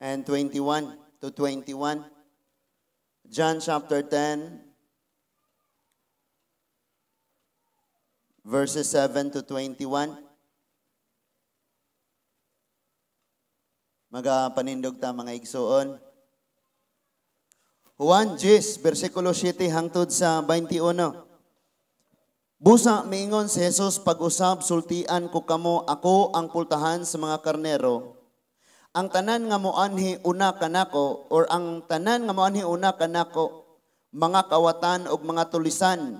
and 21 to 21. John chapter 10, verses 7 to 21. Magapanindog ta, mga igsuon. Juan 10, versikulo 7 hangtod sa 21. Busa miingon si Jesus, "Pag-usab sultian ko kamo, ako ang pultahan sa mga karnero. Ang tanan nga moanhi una kanako or ang tanan nga moanhi una kanako mga kawatan og mga tulisan.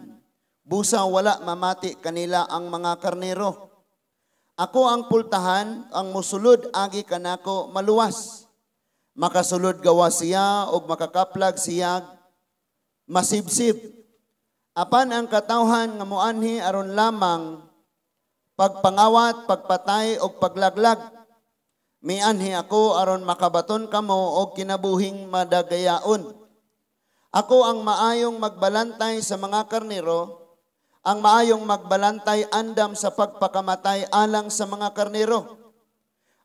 Busa wala mamati kanila ang mga karnero. Ako ang pultahan, ang musulod agi kanako maluwas. Makasulod gawa siya og makakaplag siya masibsib. Apan ang katawhan nga moanhi aron lamang pagpangawat, pagpatay og paglaglag. Mianhi ako aron makabaton kamo og kinabuhing madagayaon. Ako ang maayong magbalantay sa mga karnero, ang maayong magbalantay andam sa pagpakamatay alang sa mga karnero.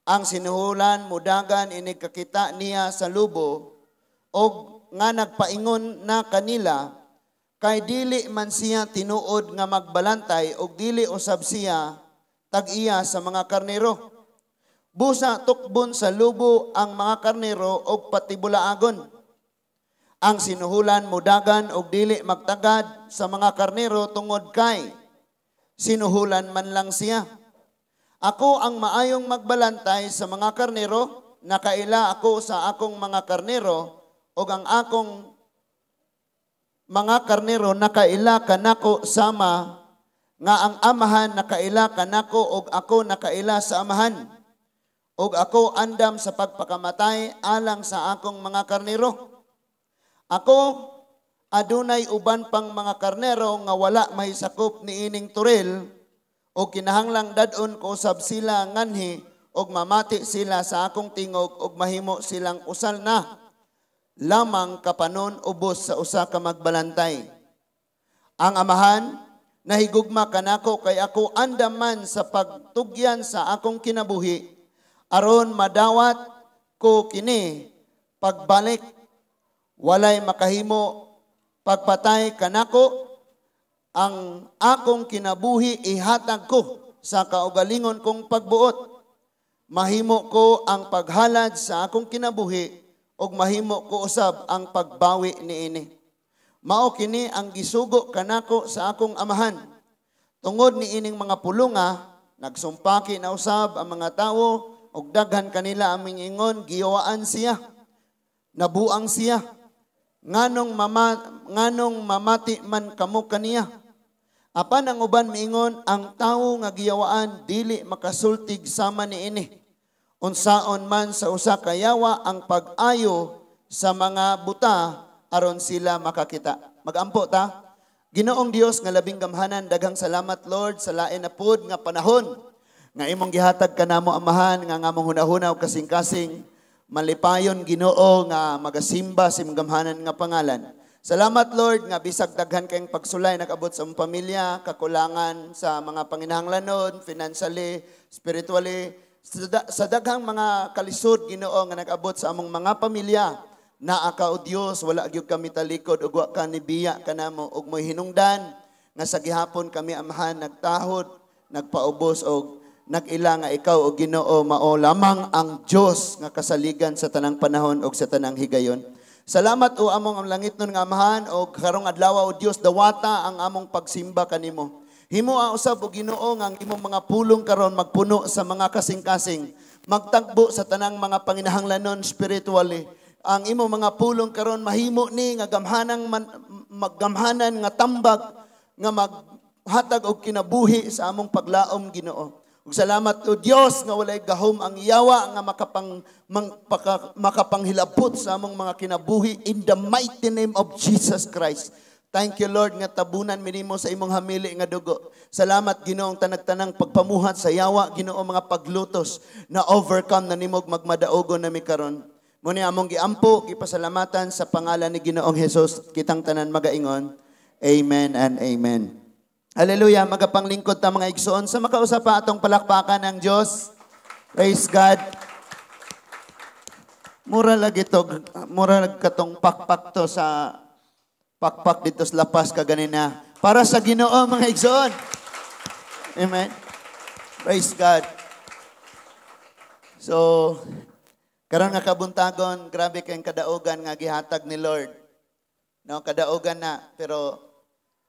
Ang sinuhulan mudagan inig kakita niya sa lubo og nga nagpaingon na kanila, kay dili man siya tinuod nga magbalantay og dili usab siya tag-iya sa mga karnero. Busa tukbon sa lubo ang mga karnero og patibulaagon. Ang sinuhulan mudagan og dili magtagad sa mga karnero tungod kay sinuhulan man lang siya. Ako ang maayong magbalantay sa mga karnero, nakaila ako sa akong mga karnero, ug ang akong mga karnero nakaila kanako sama nga ang Amahan nakaila kanako ug ako nakaila sa Amahan. Ug ako andam sa pagpakamatay alang sa akong mga karnero. Ako adunay uban pang mga karnero nga wala may sakop niining turil, o kinahanglang dad-on ko usab sila nganhi og mamati sila sa akong tingog og mahimo silang usal na lamang kapanon ubos sa usa ka magbalantay. Ang Amahan nahigugma kanako kay ako andam man sa pagtugyan sa akong kinabuhi aron madawat ko kini pagbalik. Walay makahimo pagpatay kanako, ang akong kinabuhi ihatag ko sa kaugalingon kong pagbuot. Mahimo ko ang paghalad sa akong kinabuhi ug mahimo ko usab ang pagbawi niini. Mao kini ang gisugo kanako sa akong Amahan." Tungod niining mga pulunga, nagsumpaki na usab ang mga tawo ug daghan kanila aming ingon, "Giyawaan siya, nabuang siya. Nganong mamati man kamo kaniya?" Apan ang uban miingon, "Ang tawo nga giyawaan dili makasultig sama niini. Unsaon man sa usa ka yawa ang pag-ayo sa mga buta aron sila makakita?" Magampo ta. Ginoong Dios nga labing gamhanan, daghang salamat, Lord, sa lain na pud nga panahon nga imong gihatag kanamo, Amahan, nga ngamong hunahuna ug kasing-kasing malipayon, Ginoo, nga magasimba sa imong gamhanan nga pangalan. Salamat, Lord, nga bisag daghan kayong pagsulay nag-abot sa among pamilya, kakulangan sa mga panginahanglanon, financially, spiritually, sa daghang mga kalisod, Ginoo, nga nag-abot sa among mga pamilya. Naa ka, o Dios, wala gyud kami talikod ug wa ka nibiya kanamo ug mo'y hinungdan nga sa gihapon kami, Amahan, nagtahod, nagpaubos og nag-ila nga ikaw, o Ginoo, mao lamang ang Dios nga kasaligan sa tanang panahon ug sa tanang higayon. Salamat, o among ang langit nun nga Amahan, og karong adlaw, o Dios, dawata ang among pagsimba kanimo. Himoa usab, o Ginoo, nga ang imong mga pulong karon magpuno sa mga kasing-kasing, magtagbo sa tanang mga panginahanglanon spiritually. Ang imong mga pulong karon mahimo ni nga gamhanang man, maggamhanan nga tambag nga maghatag og kinabuhi sa among paglaom, Ginoo. Ug salamat, o Dios, nga walay gahom ang yawa nga makapanghilabot sa among mga kinabuhi in the mighty name of Jesus Christ. Thank you, Lord, nga tabunan minimo sa imong hamili nga dugo. Salamat, Ginoong tanag-tanang pagpamuhat sa yawa, Ginoo, mga paglutos na overcome na nimog magmadaogon nami karon. Muni among giampo, gipasalamatan sa pangalan ni Ginoong Jesus, kitang tanan magaingon. Amen and amen. Hallelujah, magapanglingkod ta, mga igsoon, sa makausap pa atong palakpakan ng Diyos. Praise God. Mura lagi to, mura lagi katong pakpak to sa pakpak dito sa lapas kaganina. Para sa Ginoo, mga igsoon. Amen. Praise God. So, karon nga kabuntagon, grabe kayong kadaugan nga gihatag ni Lord. No, kadaugan na, pero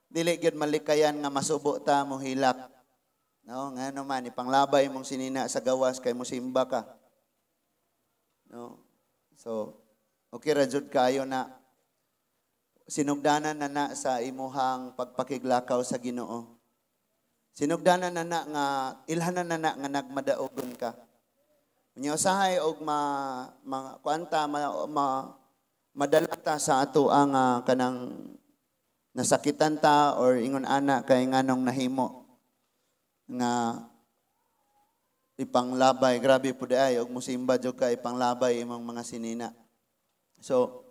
dili gyud malikayan nga masubo ta, mohilak. No, nga naman ipanglabay mong sinina sa gawas kay mosimba ka. No? So, okay ra jud kayo na sinugdanan na na sa imuhang pagpakiglakaw sa Ginoo. Sinugdanan na na nga ilhanan na na nga nagmadaugon ka. Unya usahay og ma, ma kuanta ma, ma madala ta sa ato ang kanang nasakitan ta or ingon ana kay nganong nahimo nga ipanglabay. Grabe pud ay og musimba jud ka, ipanglabay imong mga sinina. So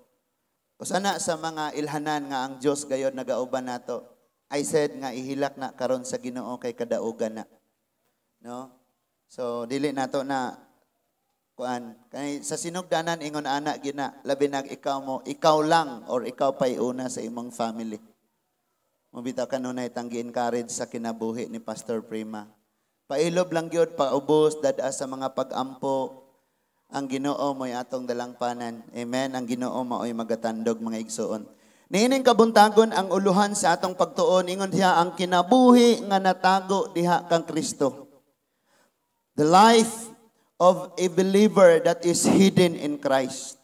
usana sa mga ilhanan nga ang Dios gayod nagauban nato, I said nga ihilak na karon sa Ginoo kay kadaugan na, no? So dili nato na kuan kay sa sinugdanan ingon ana gina, labi nag ikaw mo, ikaw lang or ikaw pay una sa imong family mo. Bitaw kanunay tang gi-encourage sa kinabuhi ni Pastor Prima. Pailob lang gyud, paubos, dada sa mga pag-ampo. Ang Ginoo mo'y atong dalangpanan. Amen. Ang Ginoo mao'y magatandog, mga igsoon. Niining kabuntagon, ang uluhan sa atong pagtuon, ingon diha, ang kinabuhi nga natago diha kang Kristo. The life of a believer that is hidden in Christ.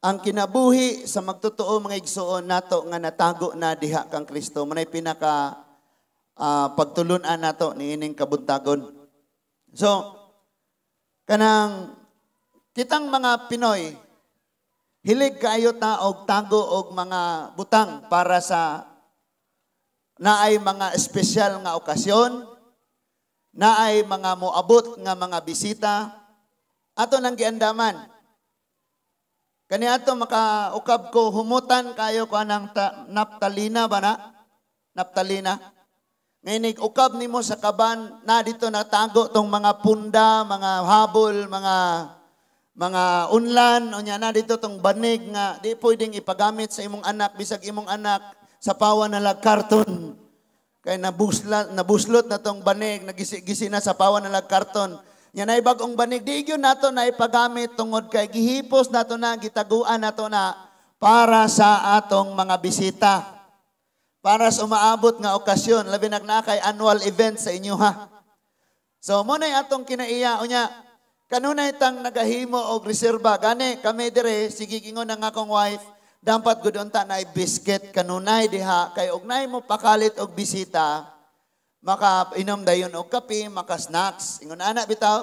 Ang kinabuhi sa magtotoo, mga igsoon, nato nga natago na diha kang Kristo. Manay pinaka pagtulunan nato niining kabuntagon. So, kanang kitang mga Pinoy, hilig kaayo ta og tago og mga butang para sa naay mga espesyal nga okasyon, naay mga moabot nga mga bisita, ato nang giandaman. Kani ato makaukab ko, humutan kayo ko anang naptalina ba na? Naptalina. Ngayon, ukab nimo sa kaban na dito natago tong mga punda, mga habol, mga unlan, unya na dito tong banig nga di pwedeng ipagamit sa imong anak, bisag imong anak sa pawa na lag karton. Kay nabuslot na tong banig, nagisi-gisi na sa pawa na lag karton. Nya nay bag-ong banig, di gyud nato na ipagamit tungod kay gihipos nato na, gitaguan nato na para sa atong mga bisita. Para sa umaabot nga okasyon, labi nag naa kay annual event sa inyo ha. So mo na atong kinaiya, unya kanunay tang nagahimo og reserba. Gani kami dire, sige ingon ang akong wife, dapat gud unta na biscuit kanunay diha kay og naay mo pakalit og bisita, maka inom dayon og kape, maka snacks. Ingon ana bitaw.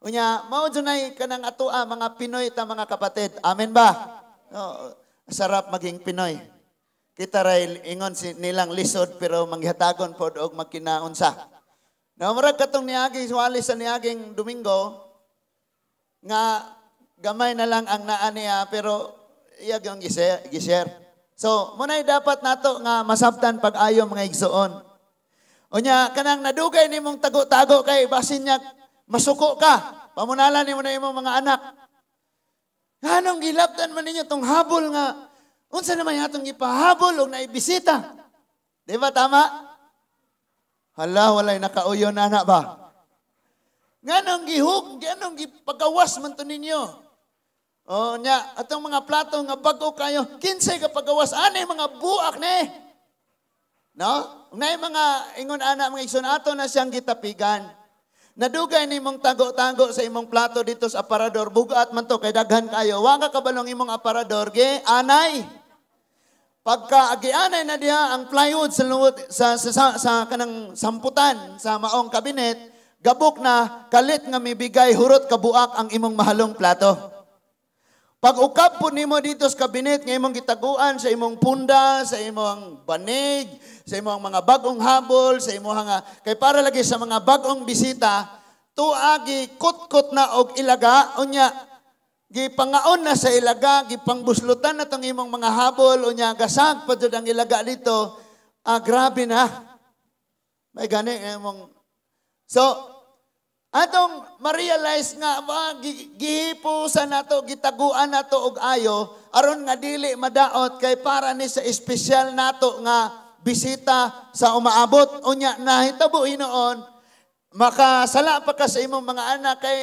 Unya mao junay kanang atoa mga Pinoy ta, mga kapatid. Amen ba? No, sarap maging Pinoy. Kita ray ingon si nilang lisod pero manghatagon pod og magkinaunsa. No, murag katong niagi wali sa niaging Domingo nga gamay na lang ang naa niya pero iya gyud gi-share. So, munay dapat nato nga masabtan pag-ayo, mga igsoon. Unya kanang nadugay nimong tago-tago kay basin niya masuko ka. Pamunala nimo na imong mga anak. Nganong gilabtan man ninyo tong habol nga unsa naman atong ipahabol og naibisita? Di ba tama? Hala, walay nakauyon na ba? Nganong gihug, nganong gipagawas man to ninyo? O nya, atong mga plato nga bag-o kayo, kinsay ka pagawas ani mga buak ni? No? Nay mga ingon ana, mga igsoon, ato na siyang gitapigan. Nadugay nimong tago-tago sa imong plato dito sa aparador, bugat man to kay daghan kayo. Wa ka kabalong imong aparador ge anay. Pagka agianay na diha ang plywood sa luwot, sa kanang samputan sa maong kabinet, gabok na kalit nga mibigay hurot kabuak ang imong mahalong plato. Pag ukab po nimo dito sa kabinet nga imong gitaguan sa imong punda, sa imong banig, sa imong mga bagong habol, sa imong nga kay para lagi sa mga bagong bisita, tuagi kutkot na og ilaga, unya gipangaon na sa ilaga, gipangbuslutan na tong imong mga habol, unya gasag pa jud ang ilaga dito, grabe na. May gani imong. So, Atong ma-realize nga ba, gihipusan nato, gitaguan nato og ayo aron nga dili madaot kay para ni sa espesyal nato nga bisita sa umaabot. Unya nahitabo hinuon, makasala pa ka sa imong mga anak kay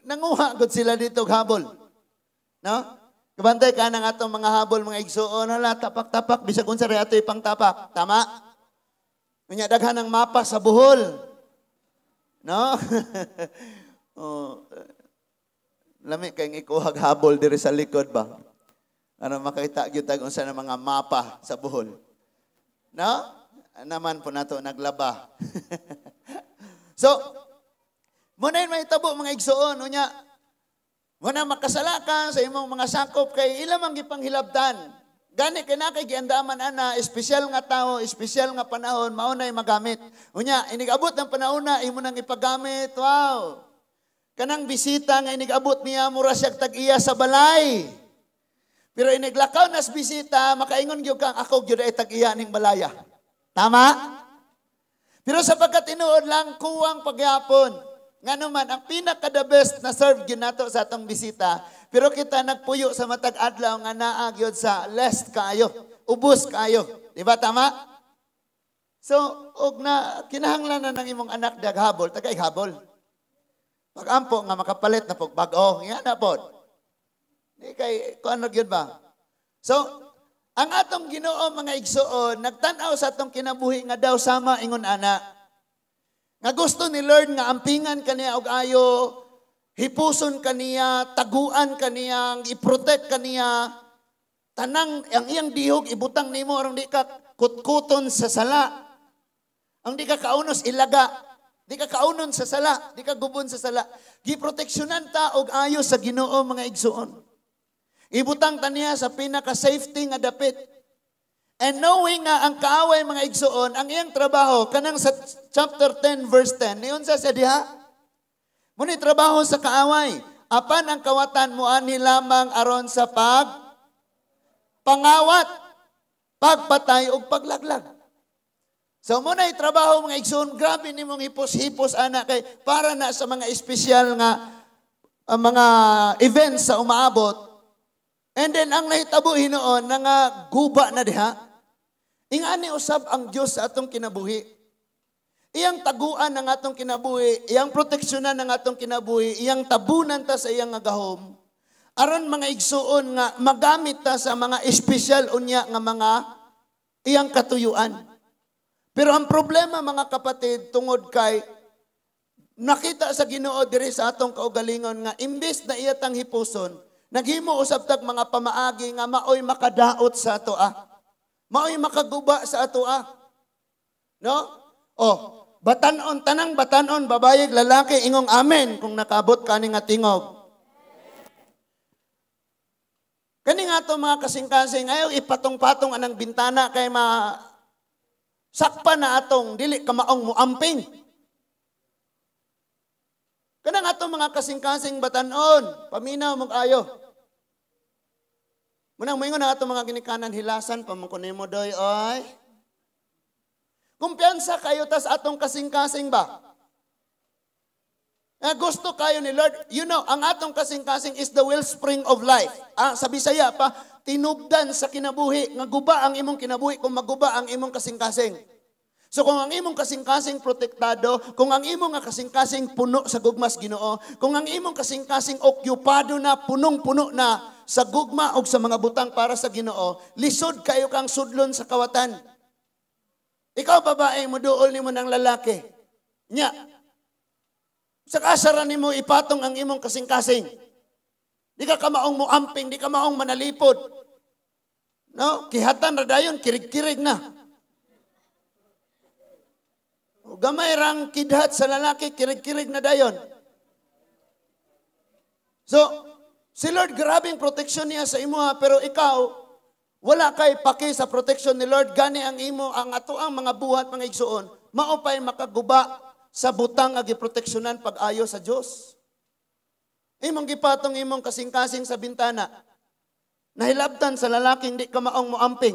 nanguha gud sila dito og habol. No? Kabantay ka ng atong mga habol, mga igsuon, hala, tapak-tapak, bisag unsa ray ato ipang tapak. Tama? Unya daghan ang mapa sa Bohol. No? Oh, lami kay ikuhag habol diri sa likod ba? Ano makita gyud tag unsa na mga mapa sa Bohol. No? Naman po nato naglaba. So, muna yun mahitabo, mga igsuon, unya, muna makasala ka sa imong mga sakop kay ila man gipanghilabtan. Gani kay na kay giandaman ana, espesyal nga tao, espesyal nga panahon, mao nay magamit. Unya, inigabot ng panahon na imo nang ipagamit. Wow. Kanang bisita nga inigabot niya, mura siya tag-iya sa balay. Pero iniglakaw nas bisita, makaingon gyud kang ako gyud ay tag-iya ning balaya. Tama? Pero sapagkat tinuod lang kuwang pagyapon. Nga naman, ang pinaka the best na serve gyud nato sa atong bisita, pero kita nagpuyo sa matag adlaw nga naa gyud sa less kaayo, ubos kaayo. Di ba tama? So, og na kinahanglan na ng imong anak daghabol, tagay habol. Pag-ampo nga makapalit na pog bag-o, nga na pod. Di kay kuan gyud ba? So, ang atong Ginoo, mga igsuon, nagtan-aw sa atong kinabuhi nga daw sama ingon ana. Nga gusto ni Lord nga ampingan kaniya og ayo, hipuson kaniya, taguan kaniya, i-protect kaniya, tanang ang iyang dihog ibutang nimo aron di ka kutkuton sa sala. Ang di ka kaunos ilaga, di ka kaunon sa sala, di ka gubon sa sala. Giproteksyonan ta og ayo sa Ginoo, mga igsuon. Ibutang ta niya sa pinaka-safety nga dapit. And knowing nga ang kaaway, mga igsuon, ang iyang trabaho, kanang sa chapter 10 verse 10, niyon sa siya diha, Muni trabaho sa kaaway. Apan ang kawatan mo ani lamang aron sa pangawat, pagpatay ug paglaglag. So mo na trabaho, mga igsoon, grabe nimong hipos-hipos ana kay para na sa mga espesyal nga mga events sa umaabot. And then ang nahitabo hinuon na nga guba na diha. Ingani usab ang Dios sa atong kinabuhi. Iyang taguan ang atong kinabuhi, iyang proteksyonan ang atong kinabuhi, iyang tabunan ta sa iyang gahom. Aron, mga igsuon, nga magamit ta sa mga espesyal unya nga mga iyang katuyuan. Pero ang problema, mga kapatid, tungod kay nakita sa Ginoo diri sa atong kaugalingon nga imbes na iya tang hipuson, naghimo usab tag mga pamaagi nga maoy makadaot sa ato ah. Maoy makaguba sa ato ah. No? Oh, batanon, tanang batanon, babae, lalaki, ingong amen kung nakabot kani nga tingog. Kani nga to mga kasing-kasing, ayaw ipatong-patong anang bintana kay ma sakpa na atong dili kamaong muamping. Kanang ato mga kasing-kasing batanon, paminaw mong ayo. Munang moingon ang ato mga ginikanan, hilasan pa man ko nimo doy oy. Kumpiyansa kayo tas atong kasing-kasing ba? Eh, gusto kayo ni Lord. Ang atong kasing-kasing is the wellspring of life. Ah, sa Bisaya pa, tinubdan sa kinabuhi. Nga guba ang imong kinabuhi kung maguba ang imong kasing-kasing. So kung ang imong kasing-kasing protektado, kung ang imong nga kasing-kasing puno sa gugmas Ginoo, kung ang imong kasing-kasing okupado na, punong-puno na sa gugma og sa mga butang para sa Ginoo, lisod kayo kang sudlon sa kawatan. Ikaw babae, muduol nimo ng lalaki. Nya, sa kasaran nimo ipatong ang imong kasing-kasing. Di ka kamaong muamping, di ka maong manalipod. No? Kihatan ra dayon, kirig-kirig na. O, gamay rang kidhat sa lalaki, kirig-kirig na dayon. So, si Lord, grabing protection niya sa imo ha, pero ikaw, wala kay paki sa protection ni Lord. Gani ang imo, ang ato ang mga buhat, mga igsuon, mao pa'y makaguba sa butang nga giproteksyonan pag-ayo sa Dios. Imong gipatong imong kasing-kasing sa bintana. Nahilabtan sa lalaking di kamaong moamping.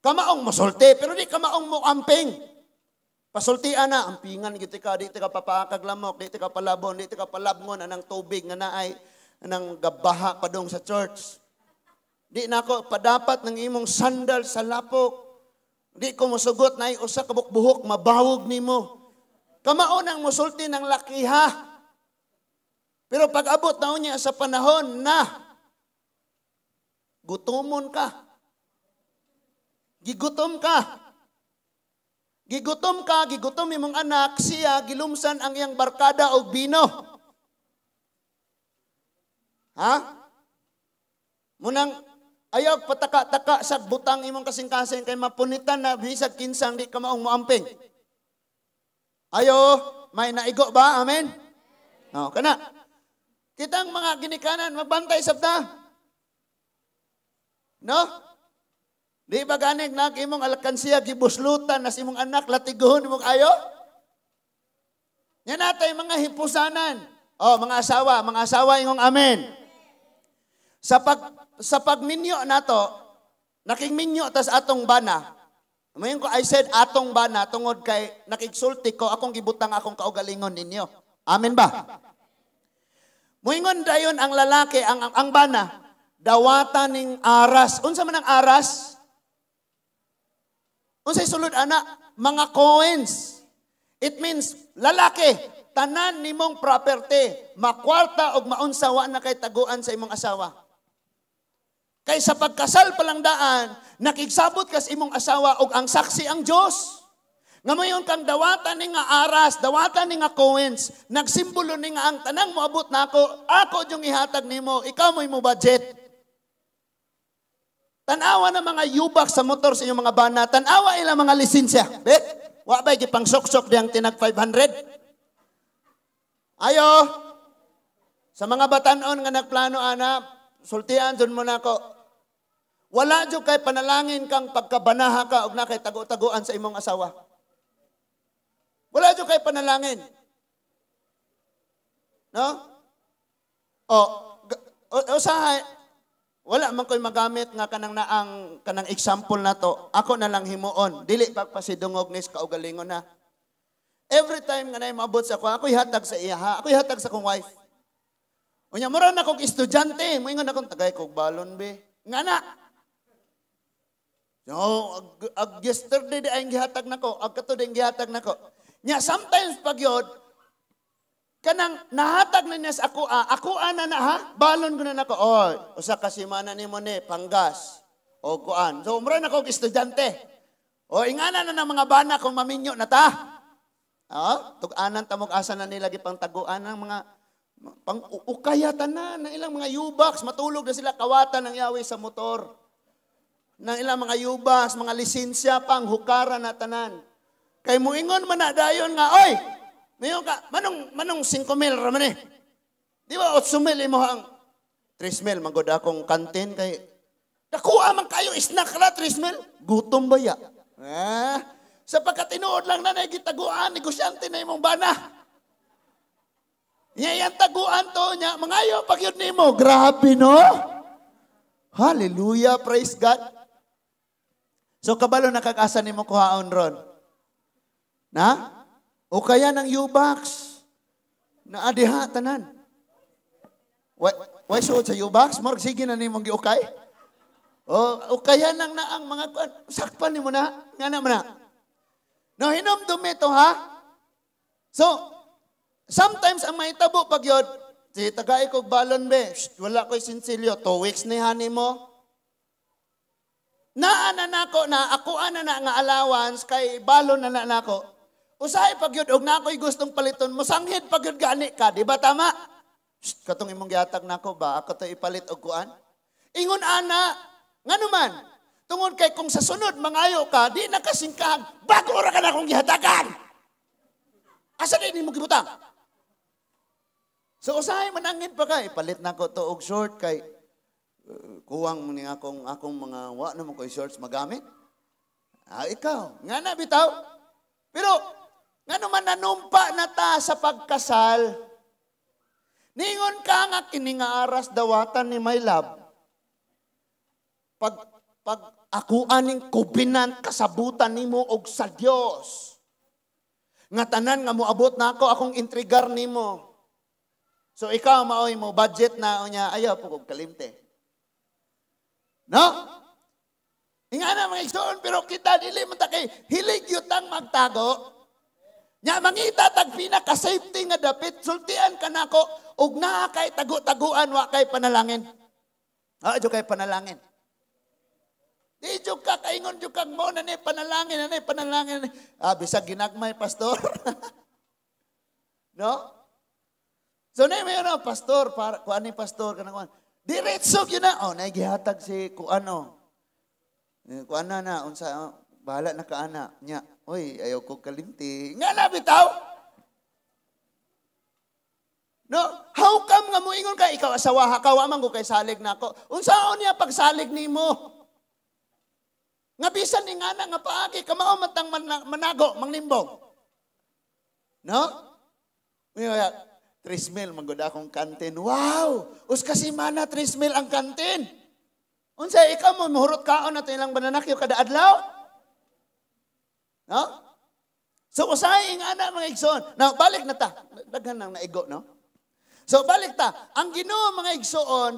Kamaong mosulti, pero di kamaong moamping. Pasultian na, ang pingan gyud ka, di ka papaakag lamok, di ka palabon, di ka palabngon anang tubig nga naay anang gabaha padong sa church. Di nako padapat ng imong sandal sa lapok. Di ko mosugot na usa ka buhok mabawog nimo. Kamao nang mosulti ng lakiha. Pero pag abot na niya sa panahon na gutomon ka. Gigutom ka. Gigutom ka, gigutom imong anak, siya gilumsan ang iyang barkada og bino. Ha? Munang ayaw pataka-taka sa butang imong kasing-kasing kay mapunitan na bisag kinsang di ka maong moamping. Ayo, may naigo ba? Amen? No, kana. Kitang mga ginikanan, magbantay sabta. No? Di ba ganig na imong alkansiya gibuslutan nas imong anak latiguhon imong ayo? Yan natay mga hipusanan. Oh, mga asawa ingong amen. Sa pagminyo nato, nakigminyo tas atong bana. Mayon ko, I said atong bana tungod kay nakigsulti ko akong gibutang akong kaugalingon ninyo. Amen ba? Moingon dayon ang lalaki ang bana, dawatan ning aras. Unsa man ang aras? Unsay sulod ana? Mga coins. It means lalaki, tanan nimong property, makwarta og maunsa wa na kay taguan sa imong asawa. Kay sa pagkasal pa lang daan, nakigsabot kas imong asawa og ang saksi ang Dios. Nga mayon kang dawatan ni nga aras, dawatan ni nga coins, nagsimbolo ni nga ang tanang moabot nako, ako yung ihatag nimo, ikaw mo'y mo budget. Tanawa na mga yubak sa motor sa inyong mga bana, tanawa ilang mga lisensya. Be, wa ba'y gipang sok-sok diyang tinag 500? Ayo, sa mga batanon nga nagplano, ana, sultian dun mo na ako. Wala dyan kay panalangin kang pagkabanaha ka og na kay tago-taguan sa imong asawa. Wala dyan kay panalangin. No? O, usahay, wala man ko'y magamit nga kanang naang kanang example na to. Ako na lang himuon. Dili pagpasidungog nis kaugalingon na. Every time nga na maabot sa ako, ako'y hatag sa iya ha. Ako'y hatag sa akong wife. Unya, mura na kong estudyante. Moingon akong tagay kog balon be. Nga na. No, ag yesterday di ay gihatag nako, ag kato di gihatag nako. Nya sometimes pag yod, kanang nahatag na niya sa ako, ako ana na ha, balon ko na nako. Oy, usa ka semana nimo ni panggas o kuan. So mura na kog estudyante. O ingana na ng mga bana kung maminyo na ta. Ah, tug-anan tamog asa na nila gipang taguan ang mga pang ukaya tanan ng ilang mga U-box, matulog na sila kawatan ng yawi sa motor. Ng ilang mga U-box, mga lisensya pang hukara na tanan. Kay muingon man na dayon nga, oy, mayon ka, manong 5,000 ra man eh. Di ba 8,000 imo ang 3,000 manggod akong kantin kay nakuha man kayo snack ra 3,000. Gutom ba ya? Ah, sa pagkatinuod lang na gitaguan, negosyante na imong bana. Nya yang taguan to nya, mangayo pag yun nimo. Grabe no? Hallelujah, praise God. So kabalo nakag-asa nimo kuhaon ron. Na? O kaya ng U-box na adiha tanan. Why suod sa U-box? Morg sige na nimong giukay. O kaya nang naang mga kuan, sakpan nimo na, nga na man na. No hinomdumi to ha. So sometimes ang mahitabo pag yod, si tagay kog balon be, shh, wala ko'y sinsilyo, 2 weeks ni hani mo. Naa na nako na, ako ana na nga allowance kay balon na na nako. Usahay pag yun, og nako'y gustong paliton, musanghid pag yun gani ka, di ba tama? Shh, katong imong gihatag nako ba, ako to ipalit og kuan? Ingon ana, ngano man, tungod kay kung sa sunod mangayo ka, di na kasingkag, bago ra ka na akong gihatagan. Asa di nimo gibutang? So usahay manangin pa ka, ipalit nako to og short kay kuwang ni akong mga wa naman ko'y shorts magamit. Ah, ikaw, nga na bitaw. Pero ngano man nanumpa na ta sa pagkasal. Ningon ka nga kini nga aras dawatan ni my love. Pag ako aning covenant kasabutan nimo og sa Dios. Nga tanan nga moabot nako akong intrigar nimo. So ikaw maoy mo budget na unya ayaw po kog kalimte. No? Inga na mga igsoon, pero kita dili man ta kay hilig yutang magtago. Nya mangita tag pinaka safety nga dapit, sultian ka nako og naa kay tago-taguan, wa kay panalangin. Ah, kay panalangin. Di jud ka kaingon jud kag mo na ni panalangin na ni panalangin. Ah, bisag ginagmay, pastor. No? So na may ano, pastor para kuan ni pastor kanang kuan. Diretso gyud na oh, nay gihatag si kuano. Kuan na na unsa oh, bahala na ka ana nya. Oy, ayaw ko kalimti. Nga na bitaw. No, how come nga moingon ka ikaw asawa ka wa man ko kay salig nako. Unsaon niya pagsalig nimo? Nga bisan ni ngana nga paagi kamao man tang manago, manglimbong. No? Uy, 3 mil man gud akong kantin. Wow! Us kasi mana 3 mil ang kantin. Unsa ikaw mo muhurot kaon na ilang bananakyo kada adlaw? No? So usahay nga ana mga igsoon. Now balik na ta. Daghan nang naigo, no? So balik ta. Ang Ginoo mga igsoon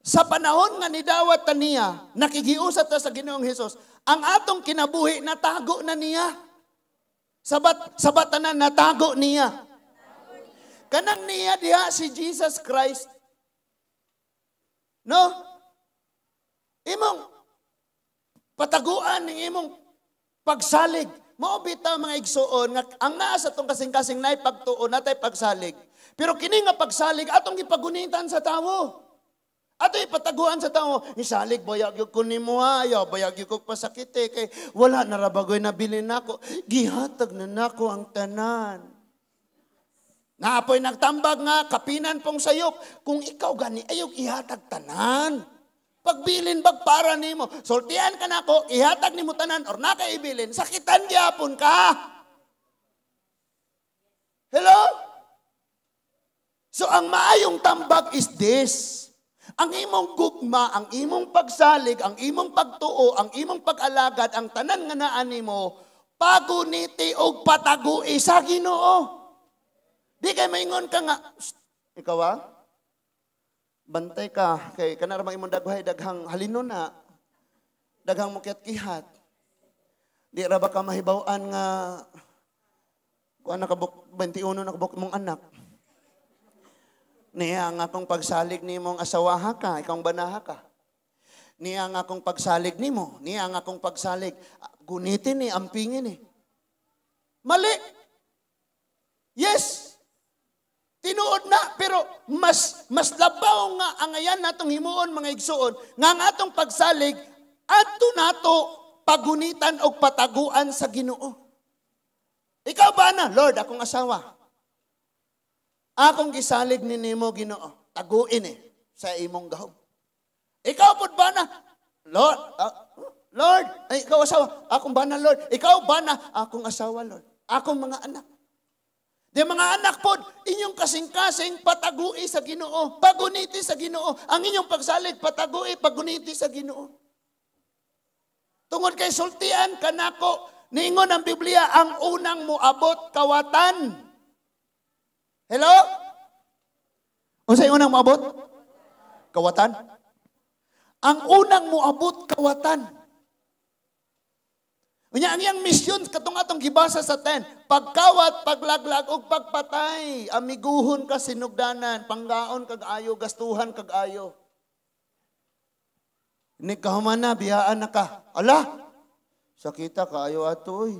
sa panahon nga nidawat ta niya, nakigiusap ta sa Ginoong Hesus, ang atong kinabuhi natago na niya. Sabat sabat tanan, natago niya. Kanang niya diha si Jesus Christ. No? Imong pataguan ning imong pagsalig. Mao bitaw mga igsuon nga ang naa sa tong kasing-kasing nay pagtuo, natay pagsalig. Pero kini nga pagsalig atong gipagunitan sa tawo. Ato ipataguan sa tawo, isalig bayag gyud ko nimo ha, ayaw bayag gyud ko pasakit eh, kay wala na ra bagoy nabilin nako. Gihatag na nako ang tanan. Naapoy nagtambag nga kapinan pong sayop. Kung ikaw gani ayaw ihatag tanan. Pagbilin bag para nimo. Sultian ka nako, ihatag nimo tanan or nakaibilin, sakitan gyapon ka. Hello? So ang maayong tambag is this. Ang imong gugma, ang imong pagsalig, ang imong pagtuo, ang imong pag-alagad, ang tanan nga naa nimo, paguniti og patagui sa Ginoo. Di kay maingon ka nga, "Shh, ikaw ah, bantay ka, kay kana ra imong daghay, daghang halino na, daghang mukiat-kihat. Di ra ba ka mahibaw-an nga kuan nakabuk 21 nakabuk imong anak. Niya ang akong pagsalig nimong asawaha ka, ikaw ang banaha ka. Niya ang akong pagsalig nimo, niya ang akong pagsalig. Ah, gunitin ni, ampingin ni. Mali. Yes. Tinuod na, pero mas mas labaw nga ang ayan natong himuon mga igsuon, nga ang atong pagsalig adto nato pagunitan og pataguan sa Ginoo. Ikaw ba na, Lord, akong asawa. Akong gisalig ni nimo Ginoo, taguin eh sa imong gahom. Ikaw pud ba na, Lord, Lord, ay ikaw asawa, akong bana Lord. Ikaw ba na, akong asawa Lord. Akong mga anak. Di mga anak pod, inyong kasing-kasing patagui sa Ginoo, paguniti sa Ginoo. Ang inyong pagsalig patagui, paguniti sa Ginoo. Tungod kay sultian kanako, niingon ang Biblia, ang unang moabot kawatan. Hello? Unsay unang moabot? Kawatan. Ang unang moabot kawatan. Unya ang iyang misyon katong atong gibasa sa 10, pagkawat, paglaglag ug pagpatay, amiguhon ka sinugdanan, panggaon kag ayo, gastuhan kag ayo. Ni kahuman na, biyaan na ka. Ala, sakita kaayo ato oy.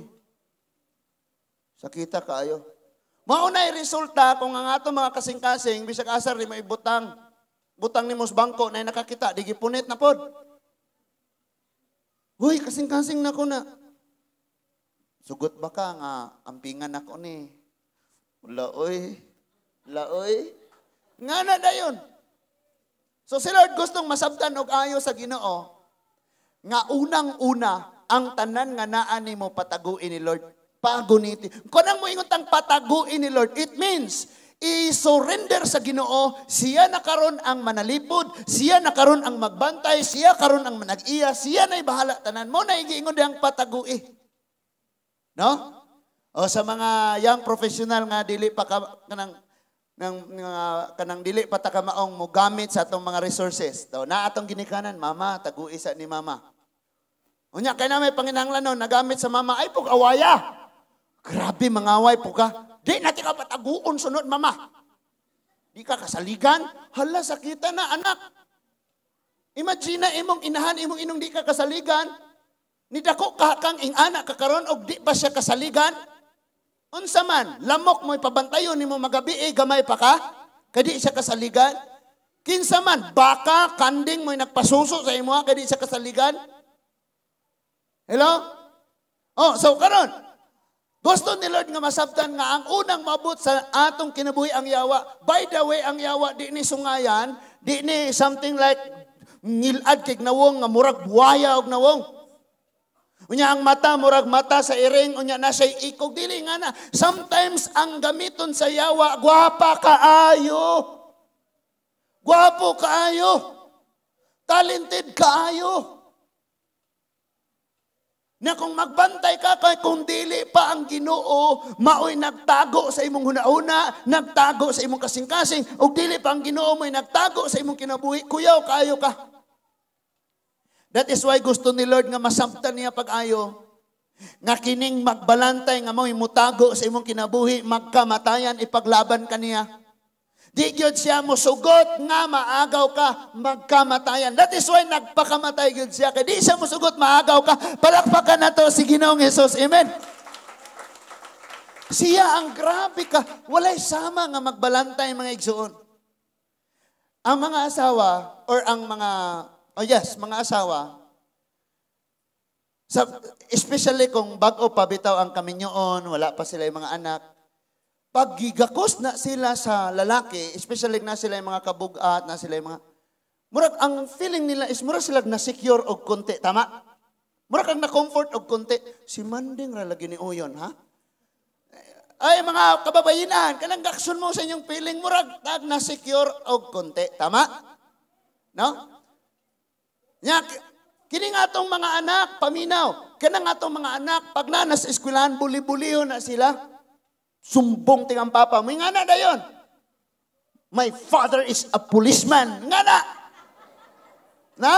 Sakita kaayo. Mao na resulta kung ang ato mga kasing-kasing bisag asar di mo ibutang. Butang nimo sa bangko na nakakita, di gipunit na pod. Uy, kasing-kasing na ko na. Sugot ba ka nga ampingan ako ni? Wala oy. Wala oy. Nga na dayon. So si Lord gustong masabtan og ayo sa Ginoo nga unang-una ang tanan nga naa nimo pataguin ni Lord. Paguniti. Kung ang moingon tang pataguin ni Lord, it means i-surrender sa Ginoo, siya na karon ang manalipod, siya na karon ang magbantay, siya karon ang manag-iya, siya na bahala tanan mo na igiingon diyang patagui. No? O sa mga young professional nga dili pa ka, kanang ng kanang dili pa ta kamaong mo gamit sa atong mga resources. So, na atong ginikanan, mama, tagui sa ni mama. Unya kay na may panginahanglan nagamit sa mama, ay pug awaya. Grabe mangaway po ka. Di na ka pataguon sunod, mama. Di ka kasaligan. Hala, sakita na, anak. Imagine na imong inahan, imong inong di ka kasaligan. Ni dako ka kang ing-ana ka karon og di pa siya kasaligan. Unsa man, lamok mo ipabantayon nimo magabi eh, gamay pa ka, kay di siya kasaligan. Kinsa man, baka, kanding mo nagpasuso sa imo kay di siya kasaligan. Hello? Oh, so karon, gusto ni Lord nga masabtan nga ang unang maabot sa atong kinabuhi ang yawa. By the way, ang yawa di ni sungayan, di ni something like ngilad kay nawong nga murag buwaya og nawong. Unya ang mata murag mata sa iring, unya na siya'y ikog, dili nga na. Sometimes ang gamiton sa yawa, gwapa kaayo. Gwapo kaayo. Talented kaayo. Na kung magbantay ka kay kung dili pa ang Ginoo maoy nagtago sa imong hunahuna, nagtago sa imong kasing-kasing, ug dili pa ang Ginoo mo'y nagtago sa imong kinabuhi, kuyaw kaayo ka. That is why gusto ni Lord nga masabtan niya pag-ayo. Nga kining magbalantay nga mo'y mutago sa imong kinabuhi, magkamatayan, ipaglaban ka niya. Di gyud siya musugot nga maagaw ka, magkamatayan. That is why nagpakamatay gyud siya. Kay di siya musugot, maagaw ka. Palakpakan na to si Ginoong Jesus. Amen. Siya ang grabe ka. Walay sama nga magbalantay, mga igsuon. Ang mga asawa or ang mga, oh yes, mga asawa, sa, especially kung bag-o pa bitaw ang kaminyoon, wala pa sila yung mga anak, pag gigakos na sila sa lalaki, especially na sila yung mga kabugat, na sila yung mga, murag ang feeling nila is murag sila na secure og konti, tama? Murag ang na-comfort og konti. Si Manding ra lagi ni Uyon, ha? Ay, mga kababayinan, kanang gakson mo sa inyong feeling, murag tag na secure og konti, tama? No? Nya, kini nga atong mga anak, paminaw, kanang atong mga anak, pag na nasa eskwelahan, buli-buliho na sila. Sumbong tingang papa, may nga na dayon. My father is a policeman. Nga na. Na?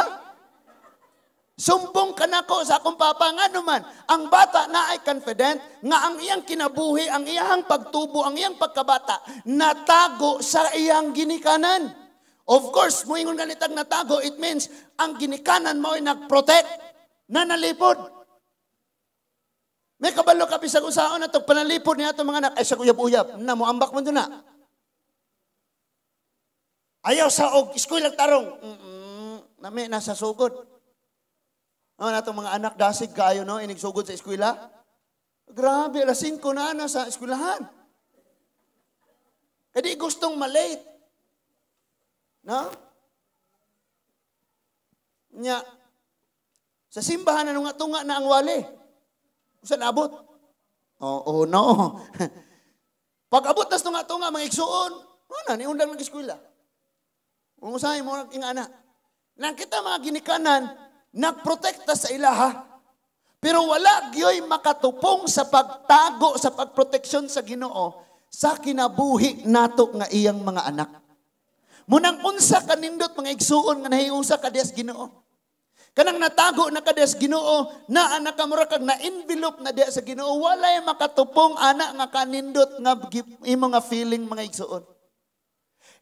Sumbong ka na ko sa akong papa. Nga naman, ang bata na ay confident, nga ang iyang kinabuhi, ang iyang pagtubo, ang iyang pagkabata, natago sa iyang ginikanan. Of course, muingon ganitag natago, it means ang ginikanan mo ay nagprotect, na nalipod. May kabalo ka bisag usaon na to, panalipod niya itong mga anak, ay sa uyab-uyab, na moambak mo doon na. Ayaw sa og, eskwela tarong. Nami, nasa sugod. Oh, na itong mga anak, dasig kayo, no, inigsugod sa eskwela. Grabe, alas 5 na sa eskwelahan. Kaya di gustong malate. No? Nya, sa simbahan na nga tunga na ang wali. Saan abot? Oh, no. Pag abot nas tunga-tunga, mga igsuon, wala, ni undang nag-eskwela. Kung usahay mo, ingana. Nang kita mga ginikanan, nagprotekta sa ilaha. Pero wala gyoy makatupong sa pagtago, sa pagproteksyon sa Ginoo, sa kinabuhi nato nga iyang mga anak. Munang unsa kanindot mga igsuon nga nahiusa ka dias Ginoo. Kanang natago na ka dias Ginoo, na anak ka mura kag na-envelope na diya sa Ginoo, walay makatupong ana nga kanindot nga imo nga feeling mga igsuon.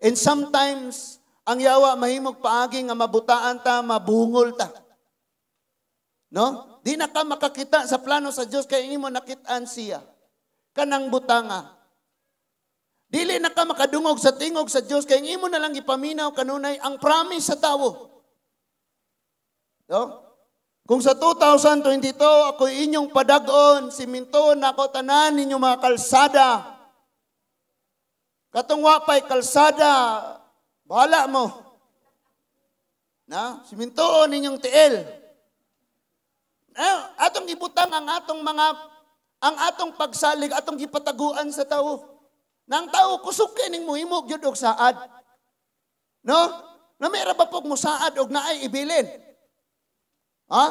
And sometimes ang yawa mahimog paagi nga mabutaan ta, mabungol ta. No? Di na ka makakita sa plano sa Dios kay imo nakit-an siya. Kanang butanga. Dili na ka makadungog sa tingog sa Dios kay imo na lang ipaminaw kanunay ang promise sa tawo. No? Kung sa 2022 ako inyong padag-on, siminto na ako tanan ninyong mga kalsada. Katong wapay kalsada, bahala mo. Na, simintoon ninyong tiil. Na, atong ibutang ang atong mga ang atong pagsalig, atong gipataguan sa tawo. Nang tao kusog kay ning mohimo gyud og saad. No? Na may ra ba pog mosaad og naay ibilin? Ha?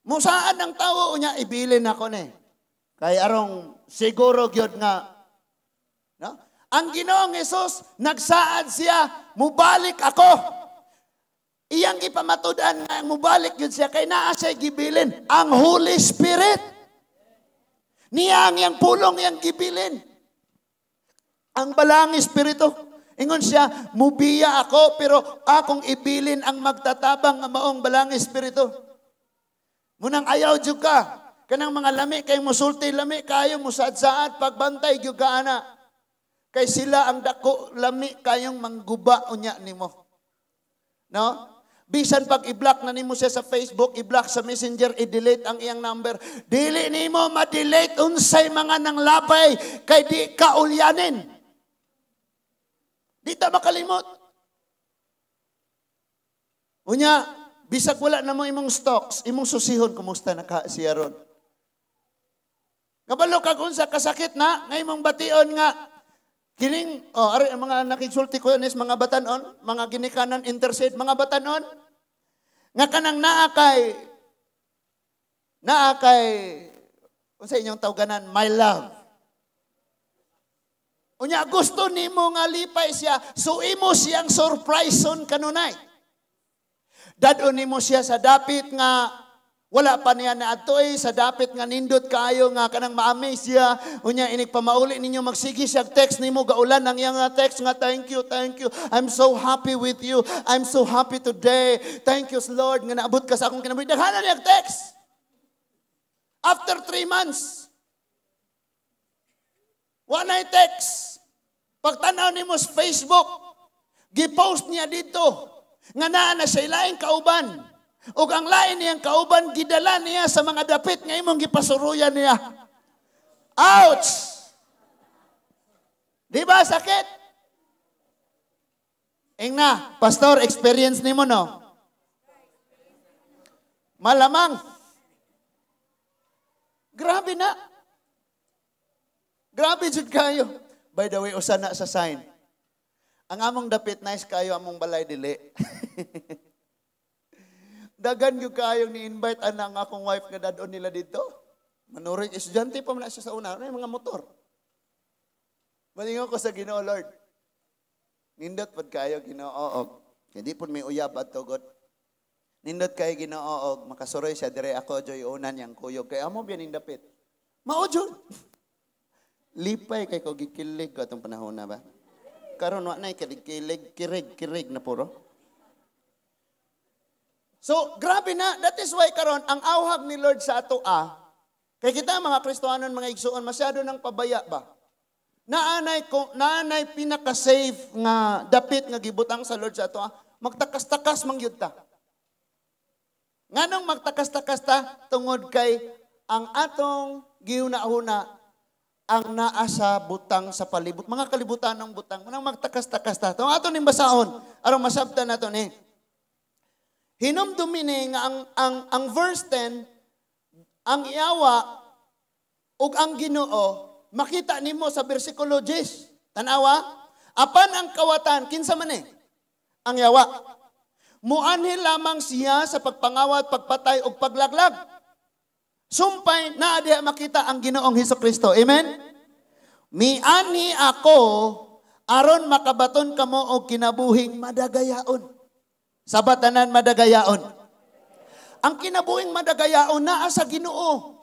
Musaad ang tawo unya ibilin ako ni. Kay arong siguro gyud nga, no? Ang Ginoong Hesus nagsaad siya, "Mubalik ako." Iyang gipamatud-an nga mubalik gyud siya kay naa siya gibilin, ang Holy Spirit. Niya ang iyang pulong iyang gibilin. Ang Balaang Espiritu. Ingon siya, "Mubiya ako, pero akong ibilin ang magtatabang nga maong Balaang Espiritu." Munang ayaw jud ka. Kanang mga lami kay musulti, lami kayo musaad-saad, pagbantay gyud ka ana. Kay sila ang dako lami kayong mangguba unya nimo. No? Bisan pag i-block na nimo siya sa Facebook, i-block sa Messenger, i-delete ang iyang number. Dili nimo ma-delete unsay mga nanglapay kay di ka ulyanin. Di ta makalimot. Unya, bisag wala na mo imong stocks, imong susihon, kumusta na ka siya ron? Kabalo kag unsa kasakit na, nga imong bation nga, kining, oh, ari, ang mga nakigsulti ko is mga batanon, mga ginikanan intercede, mga batanon, nga kanang naa kay, unsa inyong tawganan, my love. Unya, gusto nimo nga lipay siya, so imo siyang surprise-on kanunay. Dad-on nimo siya sa dapit nga wala pa niya na adtoy, sa dapit nga nindot kaayo nga kanang ma-amaze siya. Unya inig pamauli ninyo magsige siya text nimo, gaulan ang iyang nga text nga, "Thank you, thank you. I'm so happy with you. I'm so happy today. Thank you, Lord, nga naabot ka sa akong kinabuhi." Daghanan niya text. After 3 months, wa na text. Pagtanaw nimo sa Facebook, gipost niya dito nga naa na siya laing kauban. Ug ang lain niyang kauban gidala niya sa mga dapit nga imong gipasuruyan niya. Ouch! Di ba sakit? Ingna, pastor, experience nimo, no? Malamang. Grabe na. Grabe jud kayo. By the way, usa na sa sign. Ang among dapit nice kayo, among balay dili. Dagan gyud kayong ni-invite anang akong wife nga dad-on nila dito. Manuroy, estudyante pa man na siya sa una, ano yung mga motor. Malingaw ko sa Ginoo, "Lord. Nindot pod kayo, Ginoo, og hindi pod may uyab adto god. Nindot kayo, Ginoo, og makasuroy siya dire ako joy unan yang kuyog kay amo biya ning dapit." Mao jud. Lipay kay ko, gikilig ko atong panahon na ba. Karon wa nay kilig-kilig, kirig-kirig na puro. So, grabe na. That is why karon ang awhag ni Lord sa ato ah, kay kita mga Kristohanon, mga igsuon, masyado nang pabaya ba? Naanay pinaka-safe nga dapit nga gibutang sa Lord sa ato ah, magtakas-takas man gyud ta. Nganong magtakas-takas ta? Tungod kay ang atong gihuna-huna ang naa sa butang sa palibot. Mga kalibutan ng butang. Manang magtakas-takas ta. Tung ato ning basahon, aron masabtan nato ni. Hinumdumi ni nga ang verse 10, ang yawa ug ang Ginoo makita nimo sa bersikulo 10. Tanawa, apan ang kawatan, kinsa man eh? Ang yawa. Muanhi lamang siya sa pagpangawat, pagpatay ug paglaglag. Sumpay naa diha makita ang Ginoong Hesus Kristo. Amen? Mianhi ako aron makabaton kamo og kinabuhing madagayaon. Sabat tanan, madagayaon. Ang kinabuhing madagayaon naa sa Ginoo.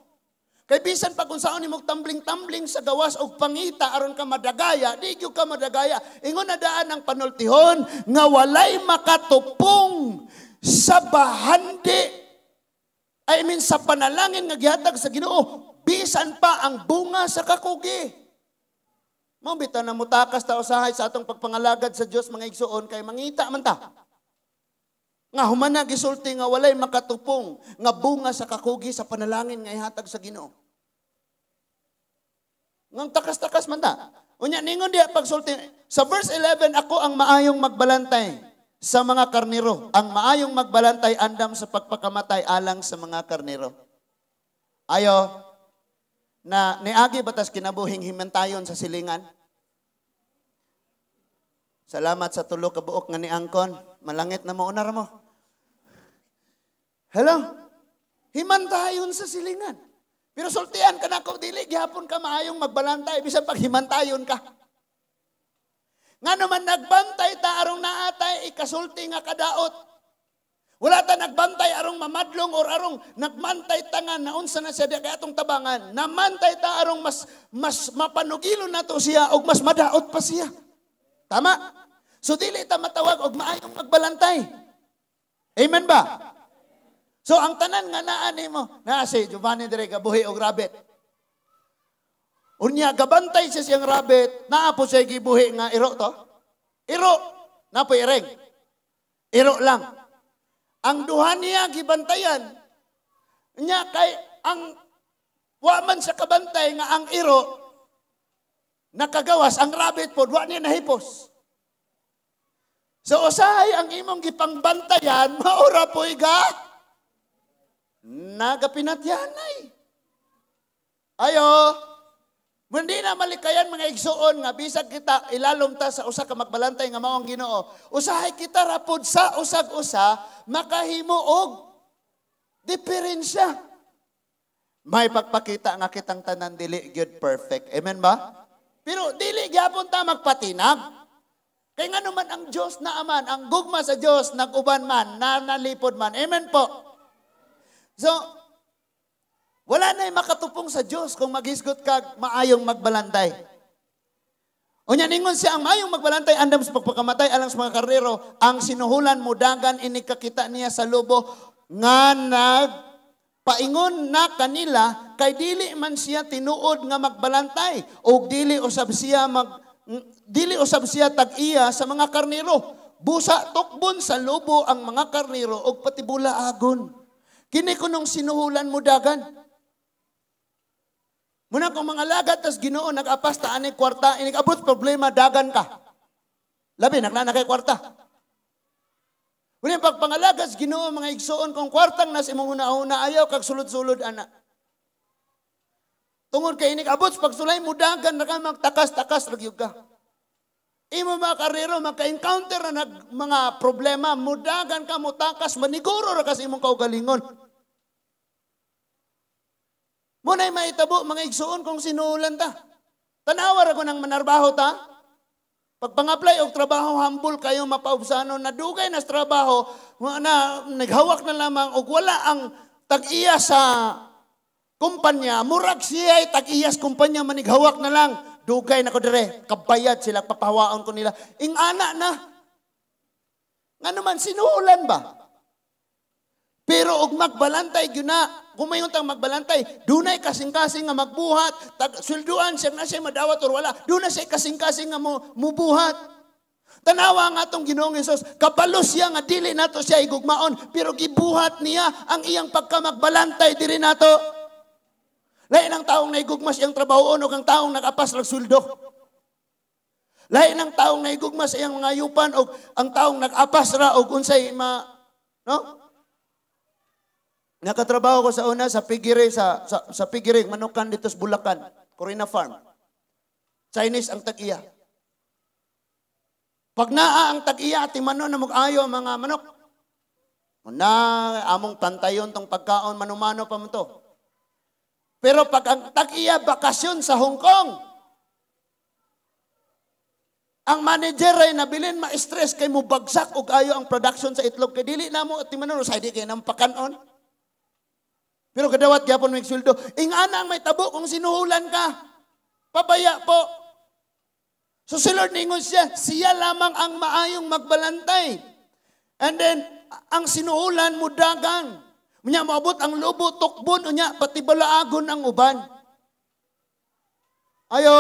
Kay bisan pa kung saan nimo tumbling-tumbling sa gawas og pangita aron ka madagaya, di gyud ka madagaya. Ingon na daan ang panultihon nga walay makatupong sa bahandi, I mean, sa panalangin nga gihatag sa Ginoo, bisan pa ang bunga sa kakugi. Mao bitaw na mutakas ta usahay sa atong pagpangalagad sa Dios, mga igsuon, kay mangita man ta. Nga human na gisulti nga walay makatupong nga bunga sa kakugi sa panalangin nga ihatag sa Ginoo. Ngang takas-takas man ta. Unya ningon diha pagsulti sa verse 11, "Ako ang maayong magbalantay sa mga karnero. Ang maayong magbalantay andam sa pagpakamatay alang sa mga karnero." Ayo na niagi batas kinabuhing himantayon sa silingan. Salamat sa tulo ka buok nga niangkon. Malangit na mo unar mo. Hello? Himantayon sa silingan. Pero sultian ka nako, dili gihapon ka maayong magbalantay bisan paghimantayon ka. Nga naman nagbantay ta arong naatay ikasulti nga kadaot. Wala ta nagbantay arong mamadlong or arong nagmantay ta nga naunsa na siya di kay atong tabangan. Namantay ta arong mas mas mapanugilon nato siya og mas madaot pa siya. Tama? So dili ta matawag og maayong magbalantay. Amen ba? So ang tanan nga naa nimo, naa si Giovanni dire gabuhi og rabbit. Unya gabantay siya siyang rabbit, naa po siya gibuhi nga iro to. Iro, naa po ireng. Iro lang. Ang duha niya gibantayan. Nya kay ang wa man sa kabantay nga ang iro nakagawas, ang rabbit po wa niya nahipos. So usahay ang imong gipangbantayan, maura po'y ga nagapinatyanay. Ayo, hindi na malikayan, mga igsuon, nga bisag kita ilalom ta sa usa ka magbalantay nga mao ang Ginoo. Usahay kita rapod sa usag-usa makahimo og diferensya. May pagpakita nga kitang tanan dili gyud perfect. Amen ba? Pero dili gyapon ta magpatinag. Kay ngano man ang Dios na aman, ang gugma sa Dios nag-uban man, nanalipod man. Amen po. So, wala na makatupong sa Diyos kung maghisgot ka maayong magbalantay. Unya ningon siya, ang maayong magbalantay andam sa pagpakamatay alang sa mga karnero, ang sinuhulan mudagan ini kakita niya sa lobo nga nag paingon na kanila kay dili man siya tinuod nga magbalantay og dili usab siya tag-iya sa mga karnero. Busa tukbon sa lobo ang mga karnero og patibulaagon. Kini kunong sinuhulan mo dagan. Muna kung mga lagat tas Ginoo nag-apas ta ani kwarta, inig abot problema dagan ka. Labi naglana kay kwarta. Muna pagpangalagas Ginoo, mga igsuon, kung kwartang nas imong huna-huna, ayaw kag sulod-sulod ana. Tungod kay inig abot pagsulay mo dagan na ka, magtakas-takas ra gyud ka. Imo mga karero maka-encounter na nag, mga problema, mudagan ka, mutakas, maniguro ra ka sa imong kaugalingon. Muna'y maitabo, mga igsuon, kung sinulan ta. Tanawa ra ko ng manarbaho ta. Pag pang-apply og trabaho, humble kayo, mapaubsano, nadugay na sa trabaho, na naghawak na lamang, og wala ang tag-iya sa kumpanya, murag siya ay tag-iya sa kumpanya, manighawak na lang. Dugay na ko dire, kabayad sila, papahawaon ko nila. Ing-ana na. Nga naman, sinuulan ba? Pero og magbalantay gyud na, kung mayon tang magbalantay, dunay kasing-kasing nga magbuhat, tag swelduan siya na siya madawat or wala, dunay siya kasing-kasing nga mo mubuhat. Tanawa nga atong Ginoong Hesus, kabalo siya nga dili nato siya igugmaon, pero gibuhat niya ang iyang pagkamagbalantay diri nato. Lain ang taong naigugma siyang trabahoon o ang taong nakapas rag sweldo. Lain ang taong naigugma sa iyang mga yupan o ang taong nag-apas ra og unsay ma, no? Nakatrabaho ko sa una sa piggery sa piggery manukan dito sa Bulacan, Corina Farm. Chinese ang tag-iya. Pag naa ang tag-iya, timano na mag-ayo ang mga manok. Na among pantayon tong pagkaon, manumano pa mo to. Pero pag ang tag-iya bakasyon sa Hong Kong, ang manager ay nabilin ma-stress kay mo bagsak og ayo ang production sa itlog kay dili na mo timano sa di kay nang pakanon. Pero kadawat gyapon may sweldo. Ingana ang may tabo kung sinuhulan ka. Pabaya po. So si Lord ningon siya, siya lamang ang maayong magbalantay. And then, ang sinuhulan mudagan. Unya moabot ang lobo, tukbon, unya pati balaagon ang uban. Ayo.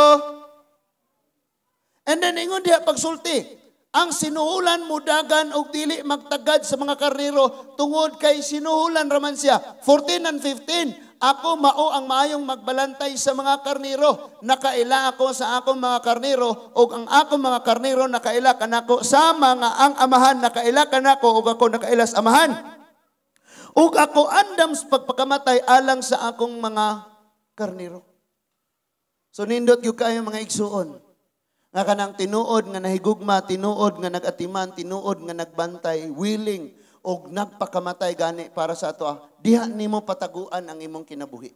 And then ingon diha pagsulti, ang sinuhulan mudagan og dili magtagad sa mga karnero tungod kay sinuhulan raman siya. 14 and 15, ako mao ang maayong magbalantay sa mga karnero. Nakaila ako sa akong mga karnero ug ang akong mga karnero nakaila kanako, sa mga ang amahan nakaila kanako ug ako nakaila sa amahan. Ug ako andam sa pagpakamatay alang sa akong mga karnero. So nindot gyud kayo, mga igsuon. Nga kanang tinuod nga nahigugma, tinuod nga nagatiman, tinuod nga nagbantay, willing og nagpakamatay gani para sa ato, diha nimo pataguan ang imong kinabuhi.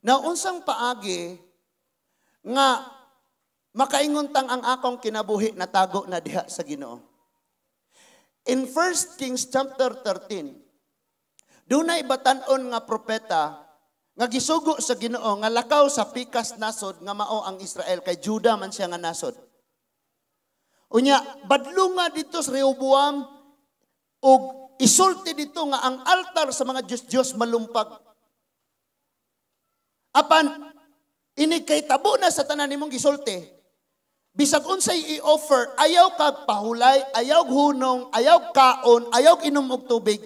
Now, unsang paagi nga makaingon tang ang akong kinabuhi natago na diha sa Ginoo? In 1 Kings chapter 13, dunay batan-on nga propeta nga gisugo sa Ginoo nga lakaw sa pikas nasod nga mao ang Israel, kay Juda man siya nga nasod. Unya, badlunga dito sa Rehoboam og isulti dito nga ang altar sa mga Diyos-Diyos malumpag. Apan ini kay tabo na sa tanan nimong gisulti. Bisag unsay i-offer, ayaw kag pahulay, ayaw hunong, ayaw kaon, ayaw inom og tubig.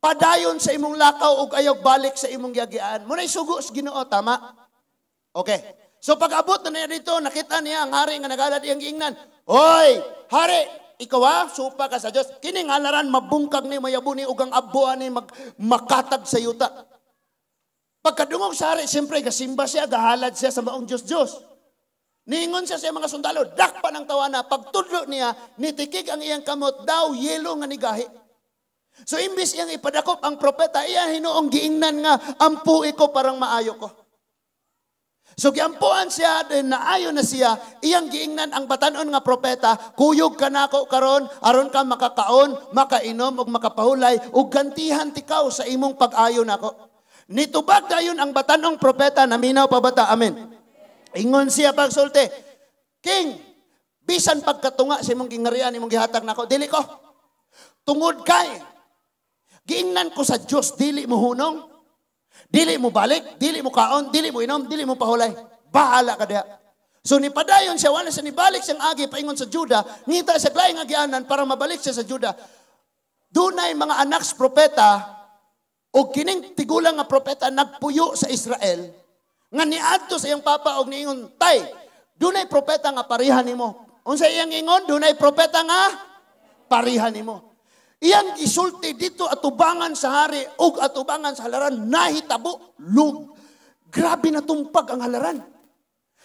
Padayon sa imong lakaw ug ayaw balik sa imong giagian. Mao sugo sa Ginoo, tama? Okay. So pag abot na niya dito, nakita niya ang hari nga nagalad, iyang giingnan, "Hoy, hari, ikaw ha, supa ka sa Diyos. Kining halaran mabungkag ni mayabo ni ug ang abo ani makatag sa yuta." Pagkadungog sa hari, siyempre, gasimba siya, gahalad siya sa maong Diyos-Diyos. Niingon siya sa mga sundalo, "Dakpa ng tawana." Pagtudlo niya, nitikig ang iyang kamot, daw yelo nga nigahi. So imbis iyang ipadakop ang propeta, iya hinuong giingnan nga, "Ampui ko parang maayo ko." So giampuan siya, then naayo na siya, iyang giingnan ang batanon nga propeta, "Kuyog ka nako karon, aron ka makakaon, makainom, ug makapahulay, ug gantihan tikaw sa imong pag-ayo nako." Nitubag dayon ang batanong propeta, naminaw pa bata, amen. Ingon siya pagsulti, "King, bisan pagkatunga sa imong gingarian, imong gihatag nako, dili ko. Tungod kay giingnan ko sa Dios, dili mo hunong, dili mo balik, dili mo kaon, dili mo inom, dili mo pahulay. Bahala ka diha." So nipadayon siya, wala siya nibalik siyang agi paingon sa Juda, ngita siya laing agianan para mabalik siya sa Juda. Dunay mga anak sa propeta o kining tigulang nga propeta nagpuyo sa Israel nga niadto sa iyang papa og niingon, "Tay, dunay propeta nga pareha nimo." Unsa iyang ingon? "Dunay propeta nga pareha nimo." Iyang gisulti dito atubangan sa hari ug atubangan sa halaran, nahitabo lug. Grabe na tumpag ang halaran.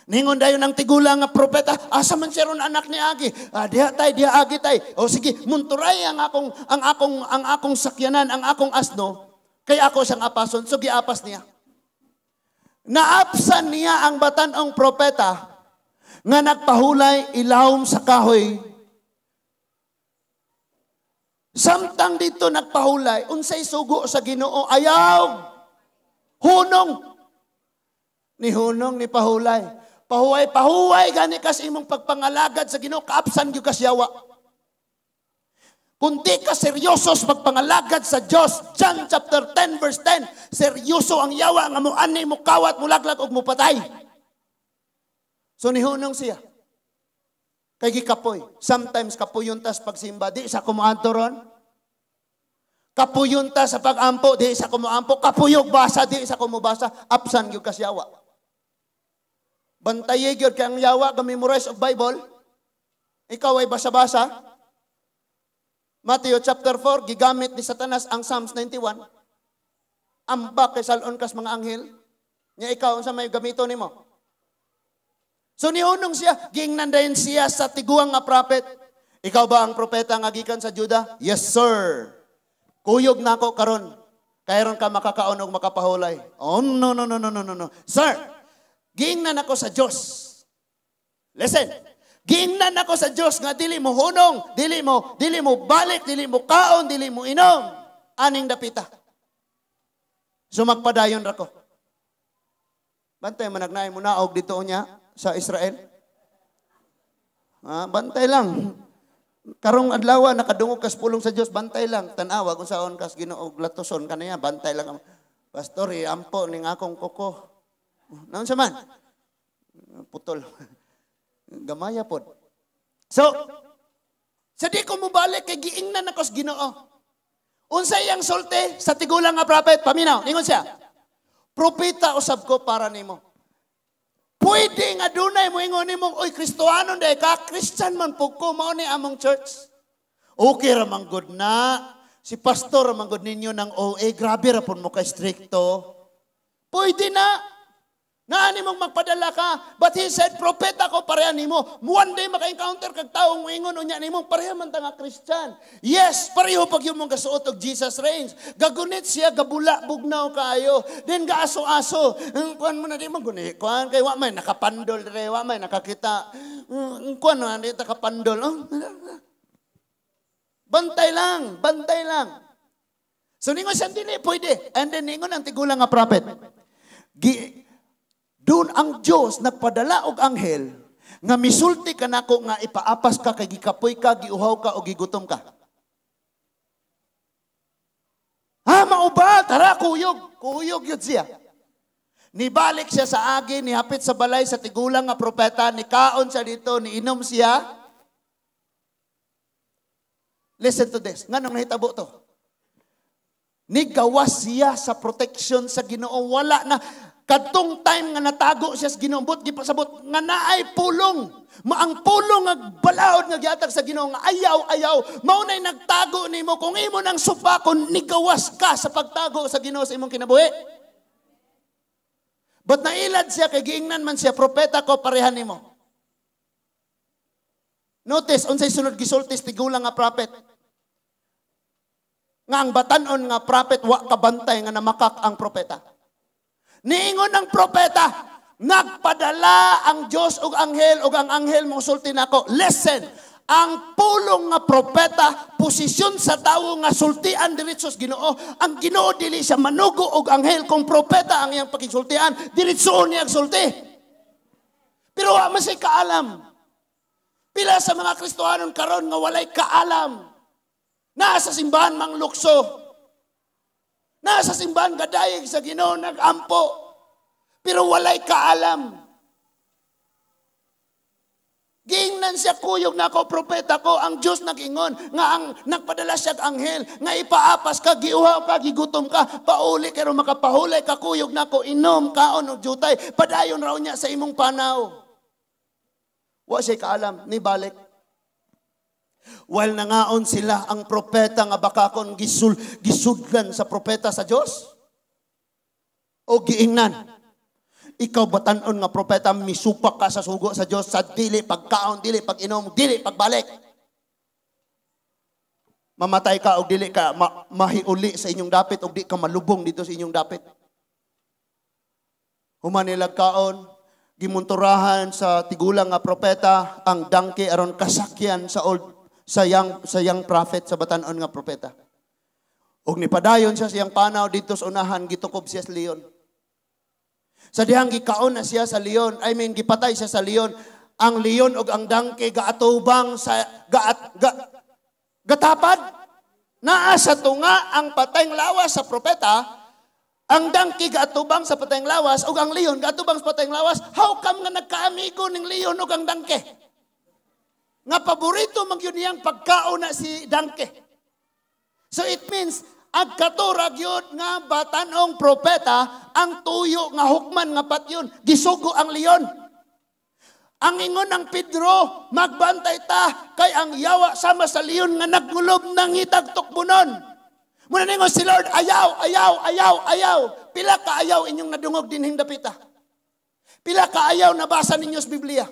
Ningon dayon ang tigulang nga propeta, "Asa man siya ron anak ni Agi?" "Ah, diha tay, diha agi tay." "O sige, munturay ang akong sakyanan, ang akong asno, kay ako siyang apason." So giapas niya. Naapsan niya ang batanong propeta nga nagpahulay ilawom sa kahoy. Samtang dito nagpahulay, unsay sugo sa Ginoo? Ayaw. Hunong. Ni hunong ni pahulay. Pahuway, pahuway gani kas imong pagpangalagad sa Ginoo, kaapsan gyud kas yawa. Kung di ka seryoso sa pagpangalagad sa Dios, John chapter 10 verse 10, seryoso ang yawa nga mo ani mo kawat, mo laglag ug mo patay. So nihunong siya. Kay gikapoy. Sometimes kapuyon tas pagsimba, di sa kumuadto ron. Kapuyon ta sa pag-ampo, di sa kumuampo. Kapuyog basa, di sa kumubasa. Apsan gyud kas yawa. Bantaye gyud kay ang yawa ga-memorize og Bible. Ikaw ay basa-basa. Matthew chapter 4, gigamit ni Satanas ang Psalms 91. Ambak kay salon kas mga anghel. Nya ikaw, unsa may gamito nimo? So nihunong siya, giingnan dayon siya sa tiguang nga prophet. "Ikaw ba ang propeta nga gikan sa Juda?" "Yes, sir." "Kuyog nako karon. Kayron ka makakaon og makapahulay." "Oh, no, no, no, no, no, no, no. Sir, giingnan ako sa Dios. Listen. Giingnan ako sa Dios nga dili mo hunong, dili mo balik, dili mo kaon, dili mo inom aning dapita. So magpadayon ra ko." Bantay managnaay mo naog dito niya sa Israel. Ah, bantay lang. Karong adlaw nakadungog kas pulong sa Dios, bantay lang. Tan-awa kung saon kas Ginoo latoson kaniya, bantay lang. "Pastor, ampo ning akong kuko." Naon sa man? Putol. Gamaya pod. So, sa di ko mobalik kay giingnan ako sa Ginoo. Unsa iyang sulti sa tigulang nga prophet? Paminaw, ningon siya, "Propeta usab ko para nimo." Pwede nga dunay mo ingon nimo, "Oy, Kristohanon day ka, Christian man pud ko, mao ni among church. Okay ra man gud na. Si pastor ra man gud ninyo ng OA, grabe ra pud mo ka strikto." Pwede na. Naa nimong magpadala ka. But he said, "Propeta ko pareha nimo." One day maka-encounter kag taong moingon unya nimo, "Pareha man ta nga Christian." Yes, pareho pag yung mong gasuot og Jesus Reigns. Gagunit siya, gabula, bugnaw kaayo. Then gaaso-aso. Ang kuan mo na di mo guni. Kuan kay wa may nakapandol re, wa may nakakita. Kuan na di ta kapandol. Oh. Bantay lang, bantay lang. So ningon siya, "Dili pwede." And then ningon ang tigulang nga prophet. Gi, doon ang Diyos nagpadala og anghel nga misulti kanako nga ipaapas ka kay gikapoy ka, giuhaw ka o gigutom ka. "Ha, mao ba? Tara, kuyog." Kuyog yun siya. Nibalik siya sa agi, nihapit sa balay sa tigulang nga propeta, nikaon siya dito, niinom siya. Listen to this. Nganong nahitabo to? Nigawas siya sa protection sa Ginoo. Wala na. Kadtong time nga natago siya sa Ginoo, but gipasabot nga naay pulong. Maang pulong nga balaod nga gihatag sa Ginoo nga ayaw, ayaw. Mao nay nagtago nimo kung imo nang supakon, nigawas ka sa pagtago sa Ginoo sa imong kinabuhi. But nailad siya kay giingnan man siya, "Propeta ko pareha nimo." Notice unsay sunod gisulti sa tigulang nga prophet. Nga ang batanon nga prophet wa kabantay nga namakak ang propeta. Niingon ang propeta, "Nagpadala ang Dios og anghel ug ang anghel mosulti nako." Listen, ang pulong nga propeta, posisyon sa tawo nga sultian diretso sa Ginoo. Ang Ginoo dili siya manugo og anghel kung propeta ang iyang pakisultian, diretso niya ang sulti. Pero wa man siya kaalam. Pila sa mga Kristohanon karon nga walay kaalam. Naa sa simbahan mang lukso. Naa sa simbahan gadayeg sa Ginoo, nagampo. Pero walay kaalam. Giingnan siya, "Kuyog na ako, propeta ko, ang Diyos nag-ingon, nga ang nagpadala siya og anghel, nga ipaapas ka, giuhaw ka, gigutom ka, pauli pero makapahulay ka, kuyog na ako, inom, kaon, og jutay, padayon raw niya sa imong panaw." Wa siya kaalam, ni balik. While nangaon sila, ang propeta nga bakakon gisudlan sa propeta sa Dios. O giingnan, "Ikaw batanon nga propeta, misupak ka sa sugo sa Dios sa dili pagkaon, dili pag-inom, dili pagbalik. Mamatay ka og dili ka mahiuli sa inyong dapit og di ka malubong dito sa inyong dapit." Human nilag kaon, gimunturahan sa tigulang nga propeta ang donkey aron kasakyan sa old sa young prophet, sa batanon nga propeta. Og nipadayon siya sa iyang panaw dito sa unahan, gitukob siya sa leon. Sa dihang gikaon na siya sa leon, I mean gipatay siya sa leon, ang leon og ang donkey gaatubang sa gaat ga, gatapad. Naa sa tunga ang patayng lawas sa propeta, ang donkey gaatubang sa patayng lawas ug ang leon gaatubang sa patayng lawas. How come nga nagkaamigo ning leon ug ang donkey? Nga paborito man gyud niyang pagkaon na si donkey. So it means agkatura gyud nga batanong propeta ang tuyo nga hukman nga patyon, gisugo ang leon. Ang ingon ng Pedro, "Magbantay ta kay ang yawa sama sa leon nga naggulob nangitag tukbunon." Muna ningon si Lord, "Ayaw, ayaw, ayaw, ayaw." Pila ka ayaw inyong nadungog dinhing dapita? Pila ka ayaw nabasa ninyo sa Biblia?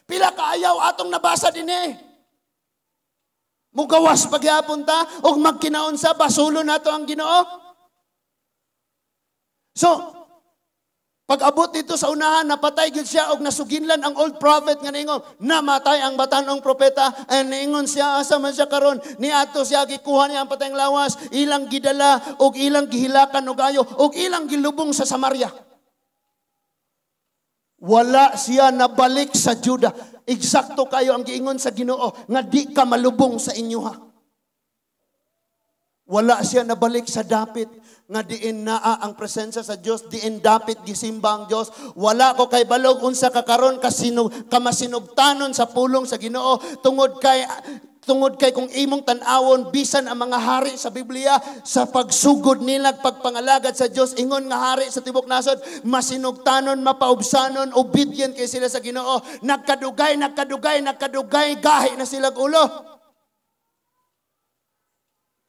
Pila ka ayaw atong nabasa dinhi? Mugawas pagyapon ta og magkinaon sa basulo nato ang Ginoo. So, pag-abot dito sa unahan, napatay gyud siya og nasuginlan ang old prophet nga niingon, "Namatay ang batanong propeta," and niingon siya, "Asa man siya karon?" Niadto siya, gikuha niya ang patayng lawas, ilang gidala og ilang gihilakan og ayo og ilang gilubong sa Samaria. Wala siya nabalik sa Juda. Eksakto kayo ang giingon sa Ginoo nga di ka malubong sa inyo ha. Wala siya nabalik sa dapit nga diin naa ang presensya sa Dios, diin dapit gisimba ang Dios. Wala ko kay balog unsa ka karon kamasinugtanon sa pulong sa Ginoo tungod kay kung imong tan-awon bisan ang mga hari sa Biblia sa pagsugod nila pagpangalagad sa Dios, ingon nga hari sa tibok nasod, masinugtanon, mapaubsanon, obedient kay sila sa Ginoo. Nagkadugay, nagkadugay, nagkadugay, gahi na sila ulo.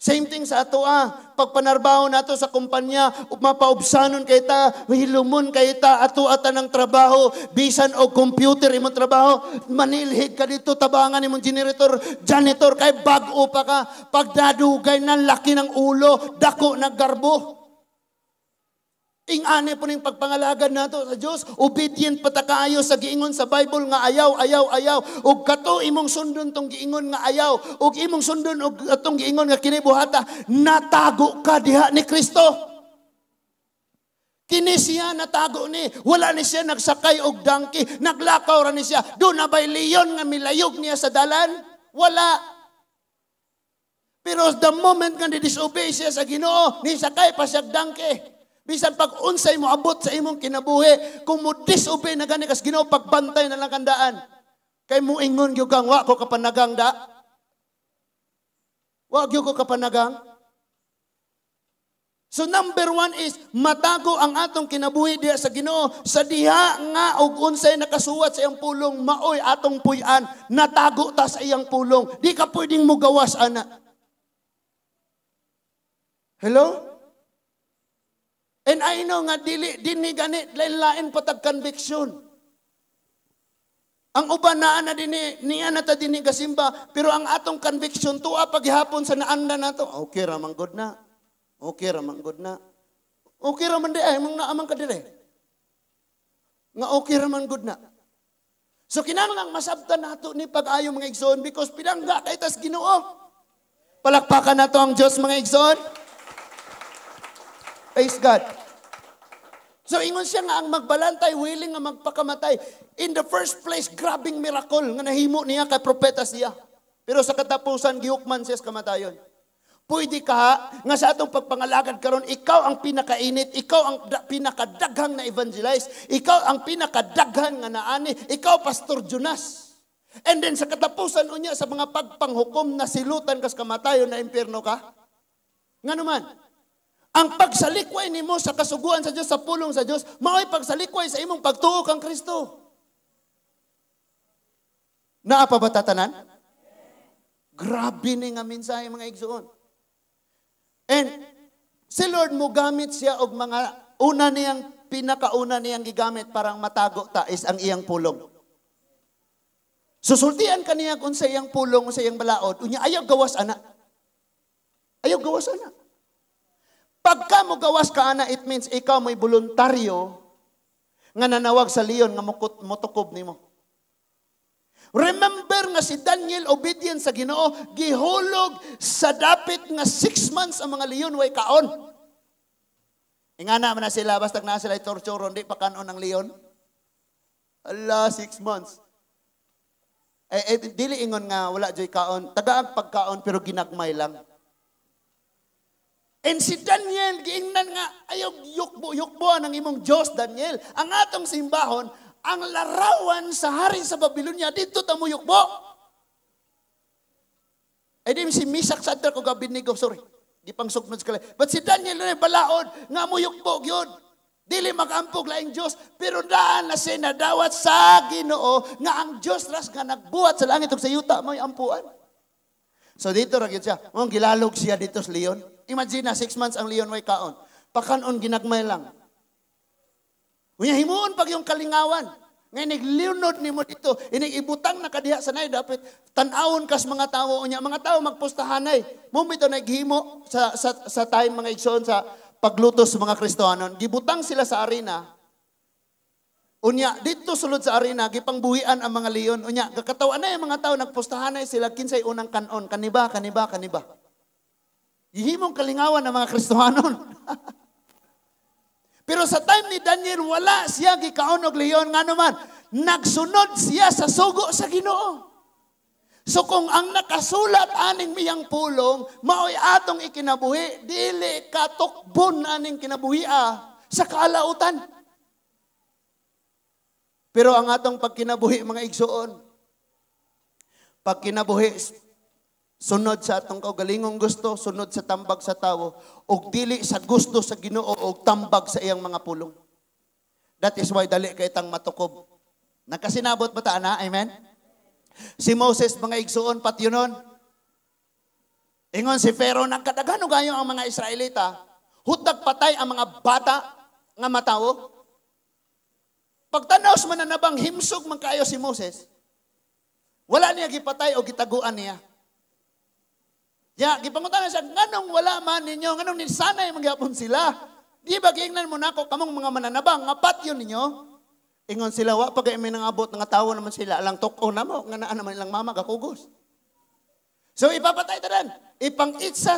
Same thing sa ato ah. Pagpanarbaho nato sa kumpanya, mapaubsanon kay ta, hilumon kay ta, ato ata ng trabaho, bisan og computer imong trabaho, manilhig ka dito, tabangan imong generator, janitor, kay bag-o pa ka. Pagdadugay na laki ng ulo, dako ng garbo. Ingani po ning pagpangalagad nato sa Dios, obedient pa ta kaayo sa giingon sa Bible nga ayaw, ayaw, ayaw. Ug kato imong sundon tong giingon nga ayaw, ug imong sundon og atong giingon nga kini buhata, natago ka diha ni Kristo. Kini siya natago ni, wala ni siya nagsakay og donkey, naglakaw ra ni siya. Duna ba'y leon nga milayog niya sa dalan? Wala. Pero the moment nga disobey siya sa Ginoo, nisakay pa siya donkey. Bisan pag unsay mo abot sa imong kinabuhi, kung mo disobey na gani kas Ginoo, pagbantay na lang kandaan. Kay mo ingon gyud kang wa ko kapanagang da. Wa gyud ko kapanagang. So number one is matago ang atong kinabuhi diha sa Ginoo sa diha nga og unsay nakasuwat sa iyang pulong, maoy atong puy-an, natago ta sa iyang pulong. Di ka pwedeng mugawas ana. Hello? And I know nga dili dinhi gani lain-lain pa tag conviction. Ang uban naa na dinhi, niya na ta dinhi gasimba, pero ang atong conviction tuwa paghapon sa naanda nato. Okay ra man gud na. Okay ra man gud na. Okay ra man di ay mong naamang ka dire. Nga okay ra man gud na. So kinahanglan masabtan nato ni pag-ayo, mga igsoon, because pinangga kay tas Ginoo. Palakpakan nato ang Dios, mga igsoon. Praise God. So ingon siya nga ang magbalantay willing nga magpakamatay. In the first place, grabing miracle nga nahimo niya kay propeta siya. Pero sa katapusan, gihukman siya sa kamatayon. Pwede ka ha, nga sa atong pagpangalagad karon, ikaw ang pinakainit, ikaw ang pinakadaghang na evangelize, ikaw ang pinakadaghan nga naani, ikaw Pastor Jonas. And then sa katapusan unya sa mga pagpanghukom na silutan kas kamatayon na impyerno ka. Nga naman, ang pagsalikway nimo sa kasuguan sa Dios, sa pulong sa Dios, mao'y pagsalikway sa imong pagtuo kang Kristo. Naa pa ba tatanan? Grabe ni nga mensahe, mga igsoon. And si Lord mo gamit siya og mga una niyang pinakauna niyang gigamit parang matago ta is ang iyang pulong. Susultian ka niya kung sa iyang pulong, sa iyang balaod, unya ayaw gawas ana. Ayaw gawas ana. Pagka mo gawas ka ana, it means ikaw may voluntaryo nga nanawag sa leon nga motukob nimo. Remember nga si Daniel, obedient sa Ginoo, gihulog sa dapit nga 6 months ang mga leon way kaon. Ingana man na sila, basta na sila torture, di pa kanon ang leon. Ala, 6 months. Eh, eh, dili ingon nga wala joy kaon. Tagaag pagkaon pero ginagmay lang. And si Daniel, giingnan nga, ayaw yukbo, yukbo ang imong Diyos, Daniel. Ang atong simbahon, ang larawan sa hari sa Babylonia, dito ta mo yukbo. Eh di si Misak sa ko Abednego, sorry. Di pang sugnod sa kalay. But si Daniel na balaod, nga mo yukbo yun. Dili magampog laing Diyos, pero daan na siya nadawat sa Ginoo nga ang Diyos ras nga nagbuhat sa langit ug sa yuta may ampuan. So dito ra gyud siya. Mong gilalog siya dito sa leon. Imagine na, 6 months ang leon way kaon. Pakanon ginagmay lang. Unya himuon pag yung kalingawan. Ngayon, naglunod nimo dito, inig ibutang na kadiha sa nay, dapat tan-awon kas mga tao, unya mga tao magpustahanay. Mo bitaw naghimo sa time, mga igsoon, sa paglutos sa mga Kristohanon, gibutang sila sa arena. Unya, dito sulod sa arena, gipangbuhian ang mga leon. Unya, kakatawan na yung mga tao, nagpustahanay sila, kinsay unang kanon, kaniba, kaniba, kaniba. Gihimong kalingawan ng mga Kristohanon. Pero sa time ni Daniel, wala siya gikaon og leon. Nga naman, nagsunod siya sa sugo sa Ginoo. So kung ang nakasulat aning miyang pulong, mao'y atong ikinabuhi, dili katukbon aning kinabuhi sa kaalautan. Pero ang atong pagkinabuhi, mga igsoon, pagkinabuhi, sunod sa atong kaugalingong gusto, sunod sa tambag sa tawo, ug dili sa gusto sa Ginoo og tambag sa iyang mga pulong. That is why dali kay tang matukob. Nagkasinabot ba ta ana? Amen? Si Moses, mga igsoon, patyonon. Ingon si Pharaoh, nagkadaghan kayo ang mga Israelita, hutag patay ang mga bata nga matawo. Pagtanaw sa mananabang, himsog man kayo si Moses, wala niya gipatay o gitaguan niya. Ya, gipangutana siya, nganong wala man ninyo, nganong nisanay magyapon sila? Di ba giingnan mo nako kamong mga mananabang, nga patyon ninyo? Ingon sila, wa pa kay may nangabot nga tawo naman sila, alang tuk-on na mo, nga naa naman ilang mama gakugos. So ipapatay tanan, ipang-itsa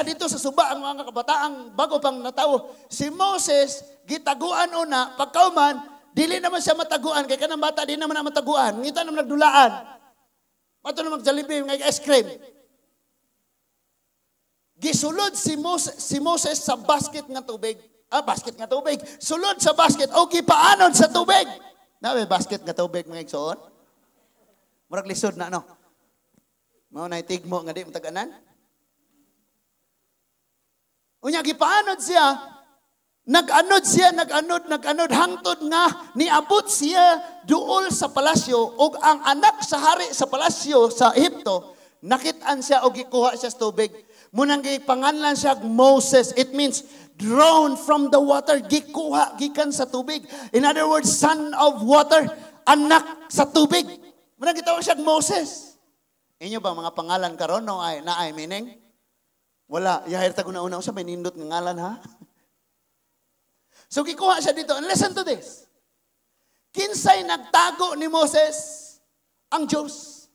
dito sa suba ang mga kabataang bago pang natawo. Si Moses gitaguan una, pagkauman dili naman siya mataguan kay kanang bata di naman na mataguan, ngita naman nagdulaan. Mato na mag-Jollibee, nga ice cream. Gisulod si Moses sa basket nga tubig. Ah, basket nga tubig. Sulod sa basket o gipaanod sa tubig. Na may basket nga tubig, mga igsoon? Murag lisod na, no? Mao na tigmo nga di mo taganan. Unya gipaanod siya. Nag-anod siya, nag-anod, nag-anod, hangtod nga niabot siya duol sa palasyo ug ang anak sa hari sa palasyo sa Ehipto, nakitaan siya og gikuha siya sa tubig. Munang gipanganlan siya Moses. It means drawn from the water, gikuha gikan sa tubig. In other words, son of water, anak sa tubig. Munang gitawag siya Moses. Inyo ba mga pangalan karon no ay na ay meaning? Wala, yahir ta una-una sa may nindot nga ngalan, ha? So gikuha siya dito. And listen to this. Kinsay nagtago ni Moses? Ang Diyos.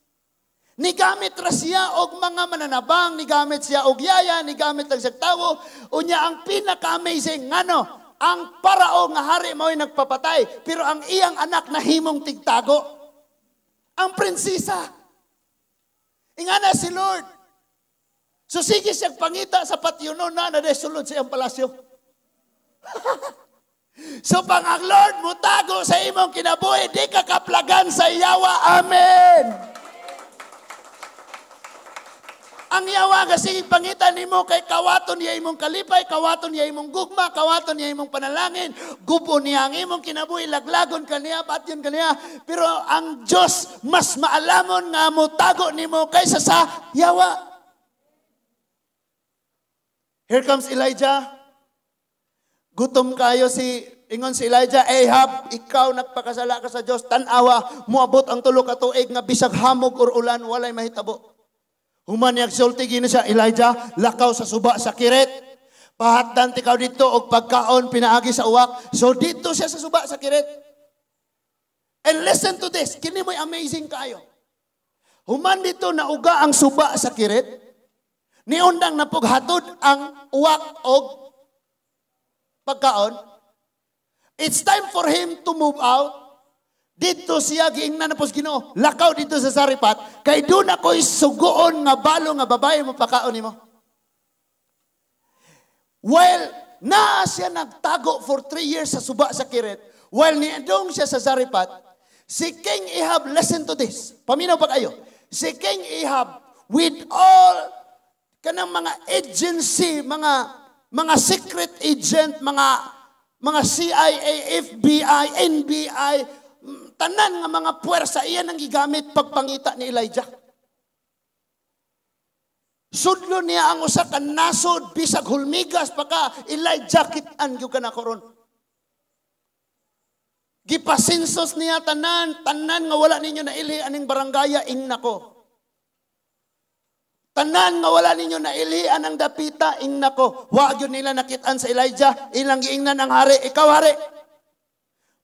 Nigamit ra siya og mga mananabang, nigamit siya og yaya, nigamit lang siya tawo. Unya ang pinaka-amazing, ngano, ang parao nga hari mao'y nagpapatay, pero ang iyang anak nahimong tigtago. Ang prinsesa. Ingana si Lord. So sige siya pangita sa patyonon na na sulod sa iyang palasyo. So pang ang Lord mutago sa imong kinabuhi, di ka kaplagan sa yawa. Amen. Ang yawa kasi pangita nimo kay kawaton niya imong kalipay, kawaton niya imong gugma, kawaton niya imong panalangin, gubo niya ang imong kinabuhi, laglagon ka niya, patyon ka niya. Pero ang Diyos mas maalamon nga motago nimo kaysa sa yawa. Here comes Elijah. Gutom kayo si ingon si Elijah, "Ahab, ikaw nagpakasala ka sa Dios, tan-awa, moabot ang 3 ka tuig nga bisag hamog or ulan walay mahitabo." Human niya sulti gino siya, "Elijah, lakaw sa suba sa Kirit. Pahatdan tikaw dito og pagkaon pinaagi sa uwak." So dito siya sa suba sa Kirit. And listen to this, kini mo'y amazing kayo. Human dito nauga ang suba sa Kirit, niundang napughatod ang uwak og pagkaon. It's time for him to move out. Dito siya giingnan na pos Ginoo, "Lakaw dito sa Saripat kay doon ako'y suguon nga balo nga babae mo pakaon nimo." While naa siya nagtago for 3 years sa suba sa Kirit, while niadong siya sa Saripat, si King Ahab, listen to this, paminaw pa kayo, si King Ahab, with all kanang mga agency, mga secret agent, mga CIA, FBI, NBI, tanan nga mga puwersa iyan ang gigamit pagpangita ni Elijah. Sudlo niya ang usa ka nasod bisag hulmigas pa ka, "Elijah, kit-an gyud ka na karon." Gipasensos niya tanan, tanan nga wala ninyo nailhi aning barangaya, ingna ko. Tanan nga wala ninyo nailhian ang dapita, ingna ko. Wa gyud nila nakit-an sa Elijah, ilang giingnan ang hari, "Ikaw hari,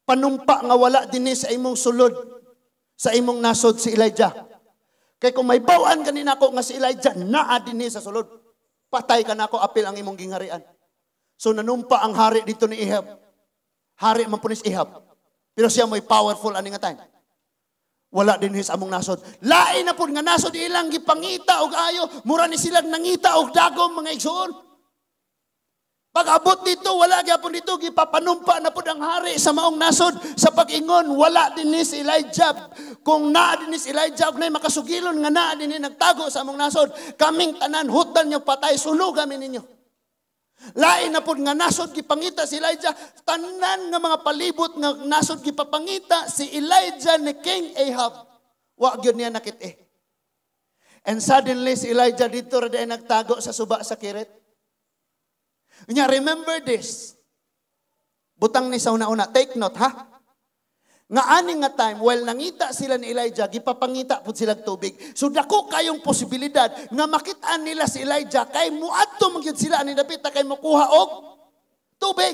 panumpa nga wala dinhi sa imong sulod, sa imong nasod si Elijah. Kay kung may bawan kanina ko nga si Elijah naa dinhi sa sulod, patay ka nako apil ang imong gingharian." So nanumpa ang hari dito ni Ahab. Hari man po ni si Ahab. Pero siya may powerful ani nga time. "Wala din sa among nasod." Lain na pud nga nasod ilang gipangita og ayo, mura ni silang nangita og dagom, mga igsoon. Pag abot dito, wala gyapon dito, gipapanumpa na pud ang hari sa maong nasod sa pag-ingon, "Wala din ni si Elijah. Kung naa din ni si Elijah, og nay makasugilon nga naa din ni nagtago sa among nasod, kaming tanan hutan nyo patay, sunog kami ninyo." Lain na pud nga nasod gipangita si Elijah, tanan nga mga palibot nga nasod gipapangita si Elijah ni King Ahab. Wa gyud niya nakit-i. And suddenly, si Elijah dito ra diay nagtago sa suba sa Kerit. Nya, remember this. Butang ni sa una-una. Take note, ha? Nga ani nga time, while nangita sila ni Elijah, gipapangita pud sila tubig. So dako kayong posibilidad nga makitaan nila si Elijah kay muadto man gyud sila ani dapita kay mokuha og tubig.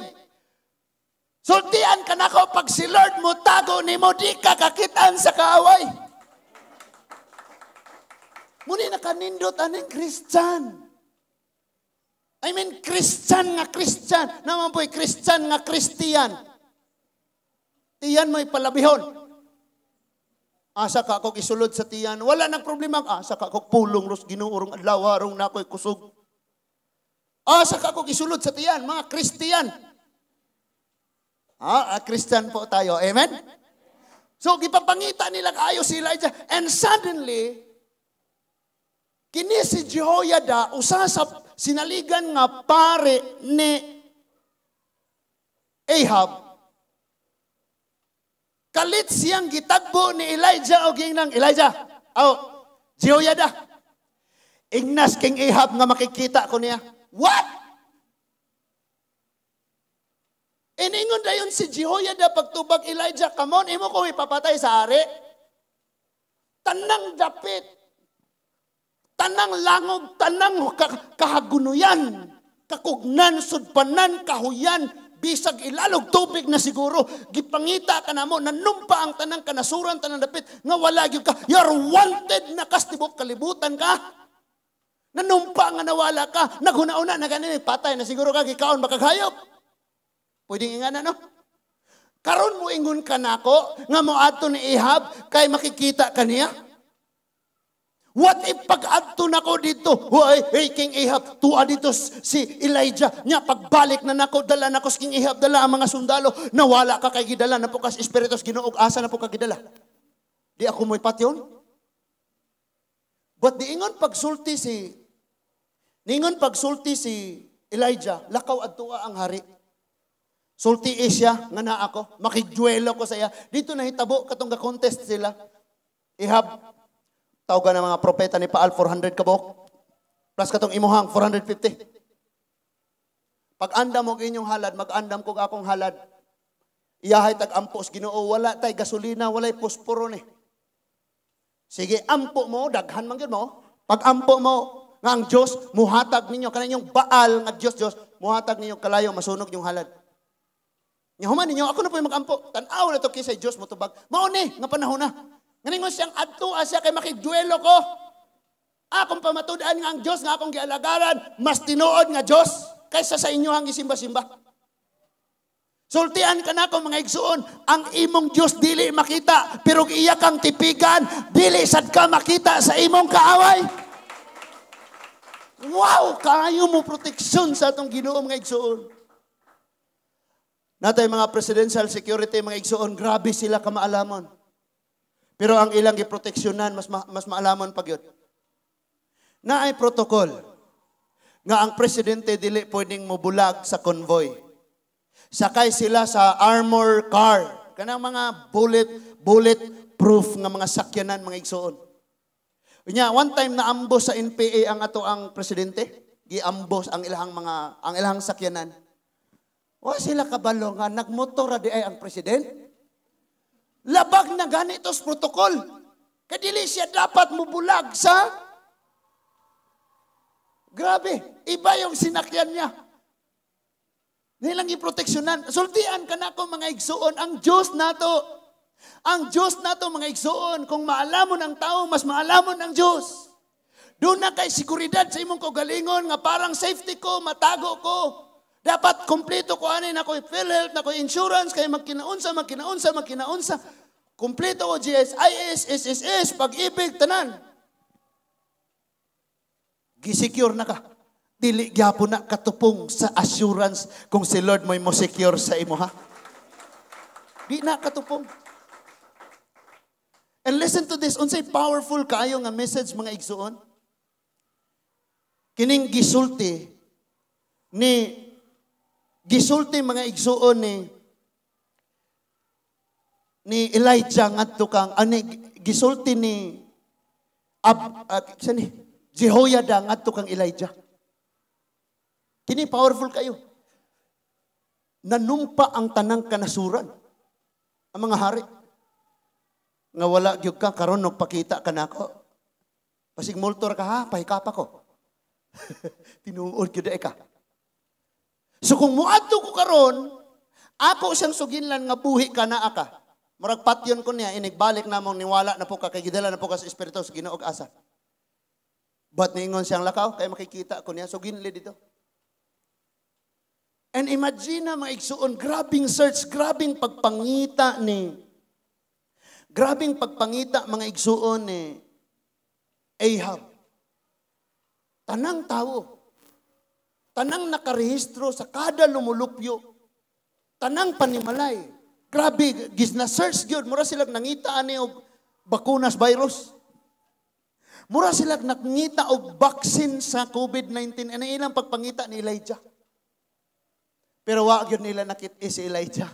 Sultian ka nako, pag si Lord mo tago nimo, di ka kakitaan sa kaaway. Muni nakanindot aning Christian. I mean, Christian nga Christian. Naman po'y Christian nga Christian. Tiyan mo'y palabihon. Asa ka akong isulod sa tiyan? Wala nang problema. Asa ka akong pulong ros Ginoo rong adlaw rong na ako'y kusog. Asa ka akong isulod sa tiyan? Mga Christian. Ah, Christian po tayo. Amen? So, gipapangita nila kaayo si Elijah. And suddenly, kini si Jehoiada, usa sa sinaligan nga pare ni Ahab, kalit siyang gitagbo ni Elijah o ginang Elijah. Oh, Jehoiada. Ingnas King Ahab nga makikita ko niya. What? Iningon dayon si Jehoiada pagtubag Elijah, come on, imo ko ipapatay sa ari. Tanang dapit, tanang langog, tanang kahagunuyan, kakugnan, sudpanan, kahuyan, bisag ilalog tubig na siguro, gipangita ka na mo, nanumpa ang tanang kanasuran, tanang dapit, nga wala gyud ka, you're wanted na kas tibok kalibutan ka. Nanumpa nga nawala ka, naghuna-una na ganun, patay na siguro ka, gikaon makagayop. Pwedeng ingana, no? Karon mo ingon ka nako, nga moadto ni Ahab, kay makikita ka niya? What if pag-adto nako dito, hoy, hey, King Ahab, tuwa dito si Elijah. Nya, pagbalik na nako, dala nako si King Ahab, dala ang mga sundalo, nawala ka kay gidala, na po kas espiritus Ginoo, asa na po ka gidala? Di ako mo'y patyon? But niingon pagsulti si Elijah, lakaw adtoa ang hari. Sulti siya, nga na ako, makigduelo ko sa iya. Dito nahitabo, katong ga-contest sila. Ahab, tawagan ng mga propeta ni Paal, 400 kabok. Plus katong imuhang, 450. Pag andam og inyong halad, mag-andam kog akong halad. Iyahay tag-ampos, Ginoo, wala tay gasolina, walay posporo ni. Sige, ampo mo, daghan man gyud mo. Pag ampo mo, nga ang Diyos, muhatag ninyo, kanang inyong Baal nga Diyos, Diyos, muhatag ninyo kalayo, masunog yung halad. Nya human ninyo, ako na po yung mag-ampo. Tan-aw na to kisay Diyos motubag. Mao ni, nga panahon na. Nganingon siyang adto siya kay makigduelo ko. Akong pamatud-an nga ang Diyos nga akong gialagaran, mas tinuod nga Diyos kaysa sa inyo ang gisimba-simba. Sultian ka na ako mga igsuon, ang imong Diyos dili makita, pero iya kang tipigan, dili sad ka makita sa imong kaaway. Wow, kayo mo proteksyon sa atong Ginoo mga igsuon. Natay mga presidential security mga igsuon, grabe sila kamaalamon. Pero ang ilang giproteksyonan, mas maalamon pag yun. Naay protocol nga ang presidente dili pwedeng mobulag sa convoy. Sakay sila sa armor car. Kanang mga bullet proof nga mga sakyanan mga igsuon. Unya, one time naambos sa NPA ang ato ang presidente, giambos ang ilahang sakyanan. Wa sila kabalo nga nagmotor ra di ay ang president. Labag na ganito sa protocol. Kadili siya dapat mubulag sa. Grabe, iba yung sinakyan niya. Nilang iproteksyonan. Sultian ka na ko mga igsuon, ang Diyos nato. Ang Diyos nato mga igsuon, kung maalamon ang tao, mas maalamon ang Diyos. Doon na kay siguridad sa imong kaugalingon nga parang safety ko, matago ko. Dapat kompleto ko ani na ko'y PhilHealth, na ko'y insurance, kay magkinaunsa, magkinaunsa, magkinaunsa. Kompleto ko GSIS, SSS, Pag-IBIG, tanan. Gisecure na ka. Dili gyapon na katupong sa assurance kung si Lord mo'y mo secure sa imo, ha? Di na katupong. And listen to this, unsay powerful kaayo nga message mga igsuon? Kining gisulti mga igsuon ni Elijah ngadto kang ani gisulti ni Ab, ni Jehoiada ngadto kang Elijah. Kini powerful kayo. Nanumpa ang tanang kanasuran. Ang mga hari. Nga wala gyud ka karon nagpakita ka nako. Pasig multor ka ha, pahikapa ko. Tinuod gyud ka. So kung muadto ko karon, ako siyang suginlan nga buhi ka naa ka. Murag patyon ko niya, inigbalik na mong niwala na po ka, kay gidala na po ka sa Espiritu sa Ginoo og asa. But niingon siyang lakaw, kay makikita ko niya, suginli dito. And imagine na mga igsuon, grabing search, grabing pagpangita mga igsuon ni Ahab. Tanang tao, tanang nakarehistro sa kada lumulupyo, tanang panimalay. Grabe, gis na search gyud, mura sila nangita ani og bakunas virus. Mura sila nangita og vaccine sa COVID-19 ana ilang pagpangita ni Elijah. Pero wa gyud nila nakit si Elijah.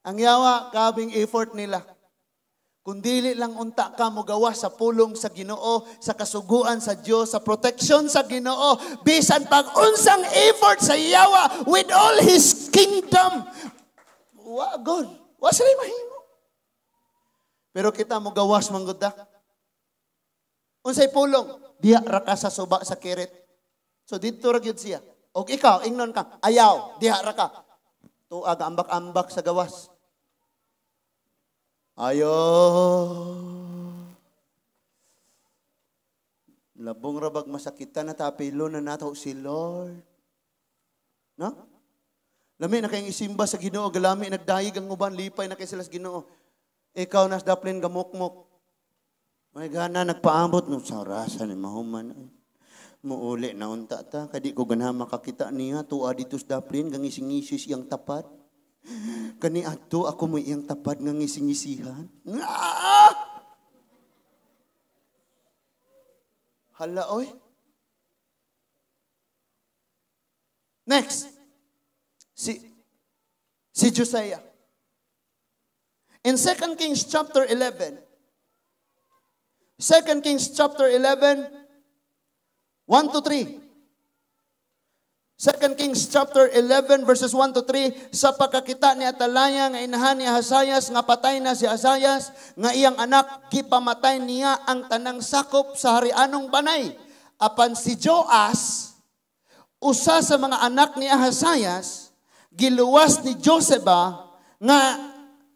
Ang yawa, kabing effort nila. Kung dili lang unta ka mogawa sa pulong sa Ginoo, sa kasuguan sa Dios, sa protection sa Ginoo, bisan pag unsang effort sa yawa with all his kingdom, wa God, wa sila mahimo. Pero kita mo gawas man gud. Unsay pulong? Diya ra ka sa suba sa Kerit. So didto ra gyud siya. Og ikaw ingnon ka, ayaw, diha ra ka. Tuag ambak-ambak sa gawas. Ayo. Labong rabag masakitan na tapilo na nato si Lord. No? Lami na kayong isimba sa Ginoo, galami nagdayeg ang uban, lipay na kay sila sa Ginoo. Ikaw nas daplin gamukmok. May gana nagpaambot no sa rasa ni mahuman. Muuli na unta ta kadi ko ganahan makakita niya tuwa dito sa daplin gangising-ngisis iyang tapad. Kani adto ako mo iyang tapad nga ngising-ngisihan. Ah! Hala oy. Next. Si Josiah. In 2 Kings chapter 11. 2 Kings chapter 11, 1 to 3. 2 Kings chapter 11 verses 1 to 3, sa pagkakita ni Atalaya nga inahan ni Ahazayas nga patay na si Ahazayas nga iyang anak gipamatay niya ang tanang sakop sa harianong banay. Apan si Joas, usa sa mga anak ni Ahazayas, giluwas ni Joseba nga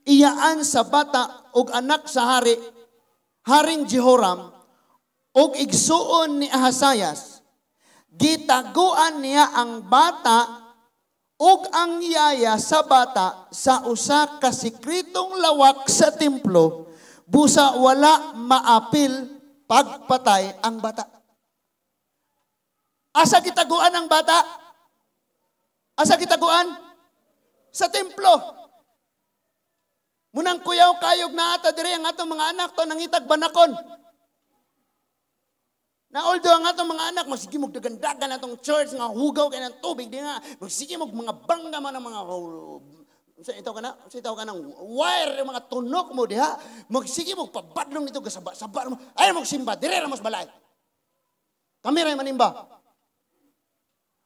iyaan sa bata og anak sa hari, Haring Jehoram, og igsuon ni Ahazayas. Gitaguan niya ang bata ug ang yaya sa bata sa usa ka sekretong lawak sa templo, busa wala maapil pagpatay ang bata. Asa gitaguan ang bata? Asa gitaguan? Sa templo. Munang kuyaw kayog na ata diri ang atong mga anak to nangitag banakon. Na although ang atong mga anak, magsige mog dagandagan atong church nga hugaw kay ng tubig di nga, magsige mog mga bangga man ang mga sa itaw ka na, sa itaw ka ng wire yung mga tunok mo diha, magsige mog pabadlong nito gasaba-saba mo. Ay magsimba dire ra mas balay. Kami ra manimba.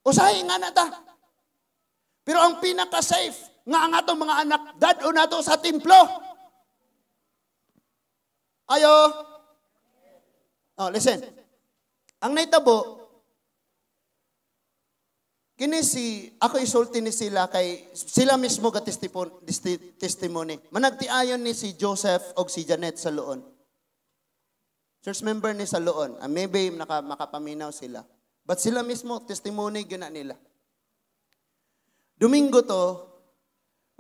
Usahay nga na ta. Pero ang pinaka-safe nga ang atong mga anak dad-o nato sa templo. Ayo. Oh, listen. Ang naitabo, kini si, ako isulti ni sila kay, sila mismo ga testimony. Managtiayon ni si Joseph og si Janet sa Loon. Church member ni sa Loon. Maybe makapaminaw sila. But sila mismo, testimony gina nila. Domingo to,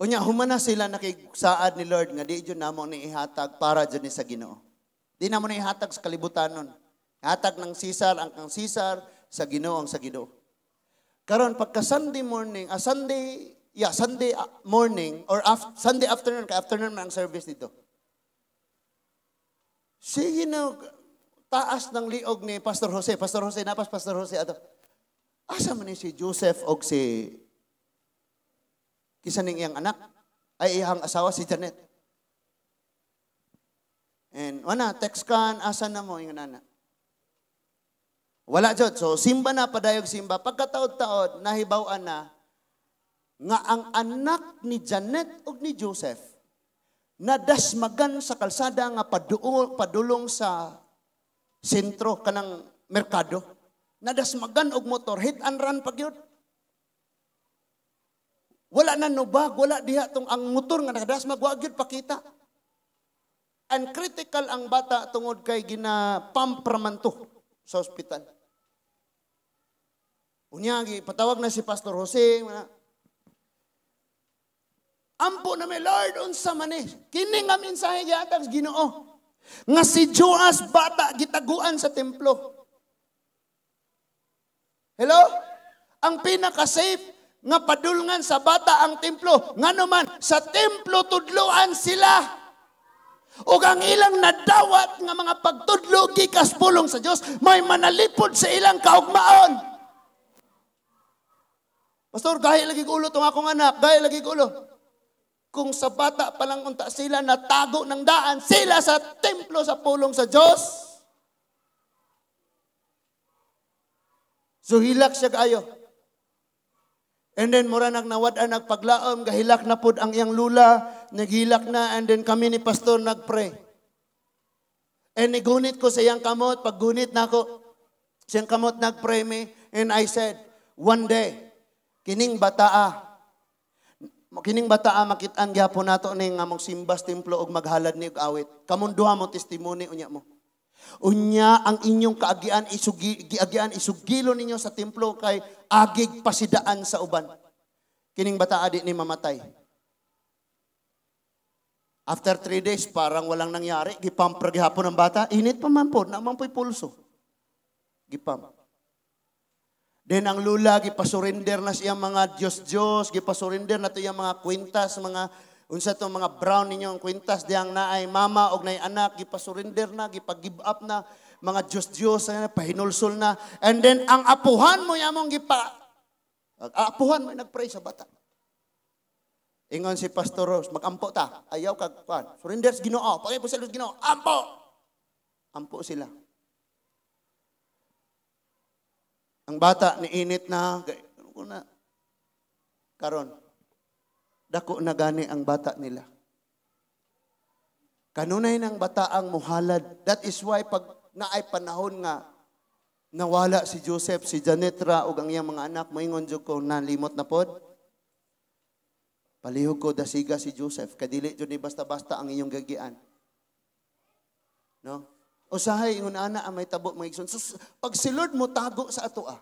unya, humana sila nakigsaad ni Lord nga di dyan namo ni ihatag para dyan ni sa Ginoo. Di namo ni ihatag sa kalibutan nun. Hatag ng Caesar ang kang Caesar, sa Ginoo ang sa Ginoo. Karon pagka Sunday morning, Sunday morning or Sunday afternoon, kay afternoon man ang service dito. Sige na, taas ng liog ni Pastor Jose. Pastor Jose, napas Pastor Jose ato. Asa man ni si Joseph og si kisa ning iyang anak ay iyang asawa si Janet. And wala, text kan, asa na mo, ingon ana. Wala jud. So simba na, padayog simba. Pagkataod-taod, nahibaw-an na nga ang anak ni Janet ug ni Joseph nadasmagan sa kalsada nga padulong sa sentro kanang merkado. Nadasmagan og motor, hit and run pa gyud. Wala na nubag, wala diha tong ang motor nga nakadasmag, wa gyud pakita. And critical ang bata tungod kay gina-pump raman to sa ospital. Unya, patawag na si Pastor Jose. Ampo na mi, "Lord, unsa man ni? Kini nga mensahe gihatag sa Ginoo. Nga si Joas bata gitaguan sa templo." Hello? Ang pinaka-safe nga padulngan sa bata ang templo. Ngano man, sa templo tudloan sila. Ug ang ilang nadawat nga mga pagtudlo gikas pulong sa Dios, may manalipod sa ilang kaugmaon. "Pastor, gahi lagi ulo tong akong anak, gahi lagi ulo." Kung sa bata pa lang unta sila natago ng daan, sila sa templo sa pulong sa Dios. So hilak siya kaayo. And then mura nag nawad-an nagpaglaom, gahilak na pod ang iyang lula, naghilak na, and then kami ni pastor nagpray. And nigunit ko sa iyang kamot, paggunit na ako, sa iyang kamot nagpray me, and I said, "One day, kining bataa makit-an gyapon nato ning nga mong simbas templo og maghalad ni og awit. Kamong duha mo testimony unya mo. Unya ang inyong kaagian isugi, giagian isugilo ninyo sa templo kay agig pasidaan sa uban. Kining bataa di ni mamatay." After 3 days, parang walang nangyari. Gipump ra gihapon ang bata. Init pa man po, naa man po'y pulso. Gipump. Then ang lula, gipasurrender na siyang mga Diyos-Diyos, gipasurrender na to iyang mga kwintas, mga unsa to mga brown ninyong kwintas diyang naay mama og naay anak, gipasurrender na, gipa-give up na, mga Diyos-Diyos, na, pahinulsol na. And then ang apuhan mo yamong gipa, apuhan mo nagpray sa bata. Ingon si Pastor Rose, "Magampo ta, ayaw kag kwan. Surrender sa Ginoo, pagay po sa Ginoo, ampo." Ampo sila. Ang bata ni init na, na karon. Dako na gani ang bata nila. Kanunay ng bata ang muhalad. That is why pag naay panahon nga nawala si Joseph, si Janetra ug ang iyang mga anak, moingon jud ko, "Nalimot na pod. Palihog ko dasiga si Joseph, kadili jud ni basta-basta ang inyong gagian." No? Usahay ingon ana ang may tabo, mga igsoon. So, pag si Lord mo tago sa atoa.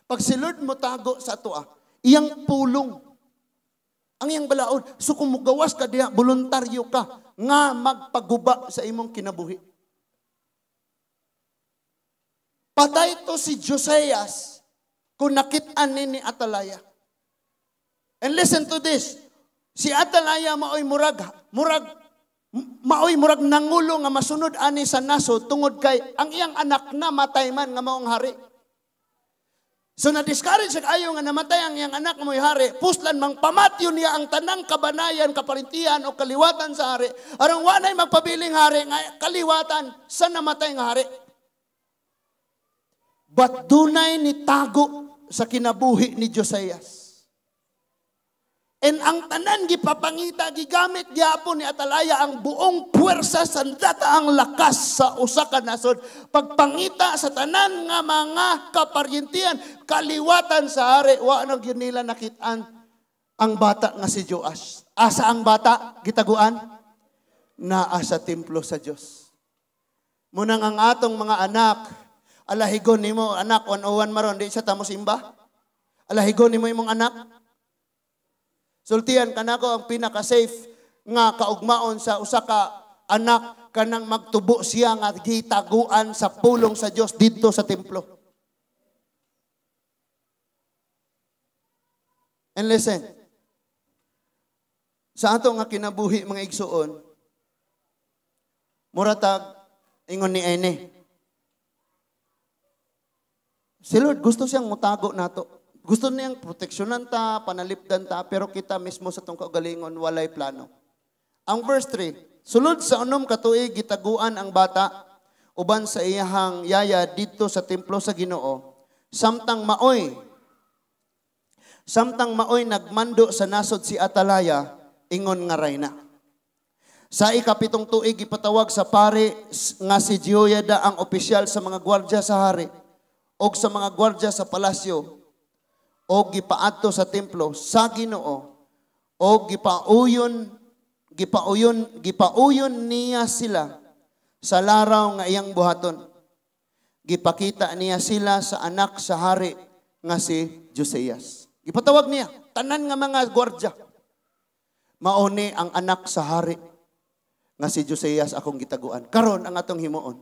Pag si Lord mo tago sa atoa, iyang pulong. Ang iyang balaod. So kung mugawas ka diha, voluntaryo ka nga magpaguba sa imong kinabuhi. Patay to si Josias kung nakit-an ni Atalaya. And listen to this. Si Atalaya maoy murag nangulo nga masunod ani sa nasod tungod kay ang iyang anak na matay man nga maong hari. So na-discourage siya ayo nga namatay ang iyang anak mo'y hari, puslan mang pamatyo niya ang tanang kabanayan, kaparintihan o kaliwatan sa hari. Aron wanay magpabiling hari nga kaliwatan sa namatay nga hari. But dunay ni tago sa kinabuhi ni Josias. And ang tanan gipapangita, gigamit gyapon ni Atalaya ang buong puwersa sa ang lakas sa usa ka nasod. Pagpangita sa tanan nga mga kaparyentihan, kaliwatan sa hari, wa na gyud nila nakit-an ang bata nga si Joas. Asa ang bata gitaguan? Naa sa templo sa Dios. Munang ang atong mga anak, alahigon nimo anak, 101 maron, di siya tamo simba. Alahigon nimo imong anak. Sultian kanako, ang pinaka-safe nga kaugmaon sa usa ka anak kanang magtubo siya nga gitaguan sa pulong sa Dios didto sa templo. And listen, sa ato nga kinabuhi, mga igsuon, muratag ingon ni ene. Si Lord gusto siyang mutago nato. Gusto niyang proteksyonan ta, panalipdan ta, pero kita mismo sa tong kaugalingon walay plano. Ang verse 3, Sulod sa 6 ka tuig, gitaguan ang bata uban sa iyahang yaya didto sa templo sa Ginoo samtang maoy nagmando sa nasod si Atalaya, ingon nga rayna. Sa 7 tuig, gipatawag sa pari nga si Jehoiada ang opisyal sa mga gwardya sa hari og sa mga gwardya sa palasyo og gipaadto sa templo sa Ginoo og gipauyon gipauyon gipauyon niya sila sa laraw nga iyang buhaton. Gipakita niya sila sa anak sa hari nga si Josias. Gipatawag niya tanan nga mga gwardya. "Mao ni ang anak sa hari nga si Josias akong gitaguan. Karon, ang atong himuon,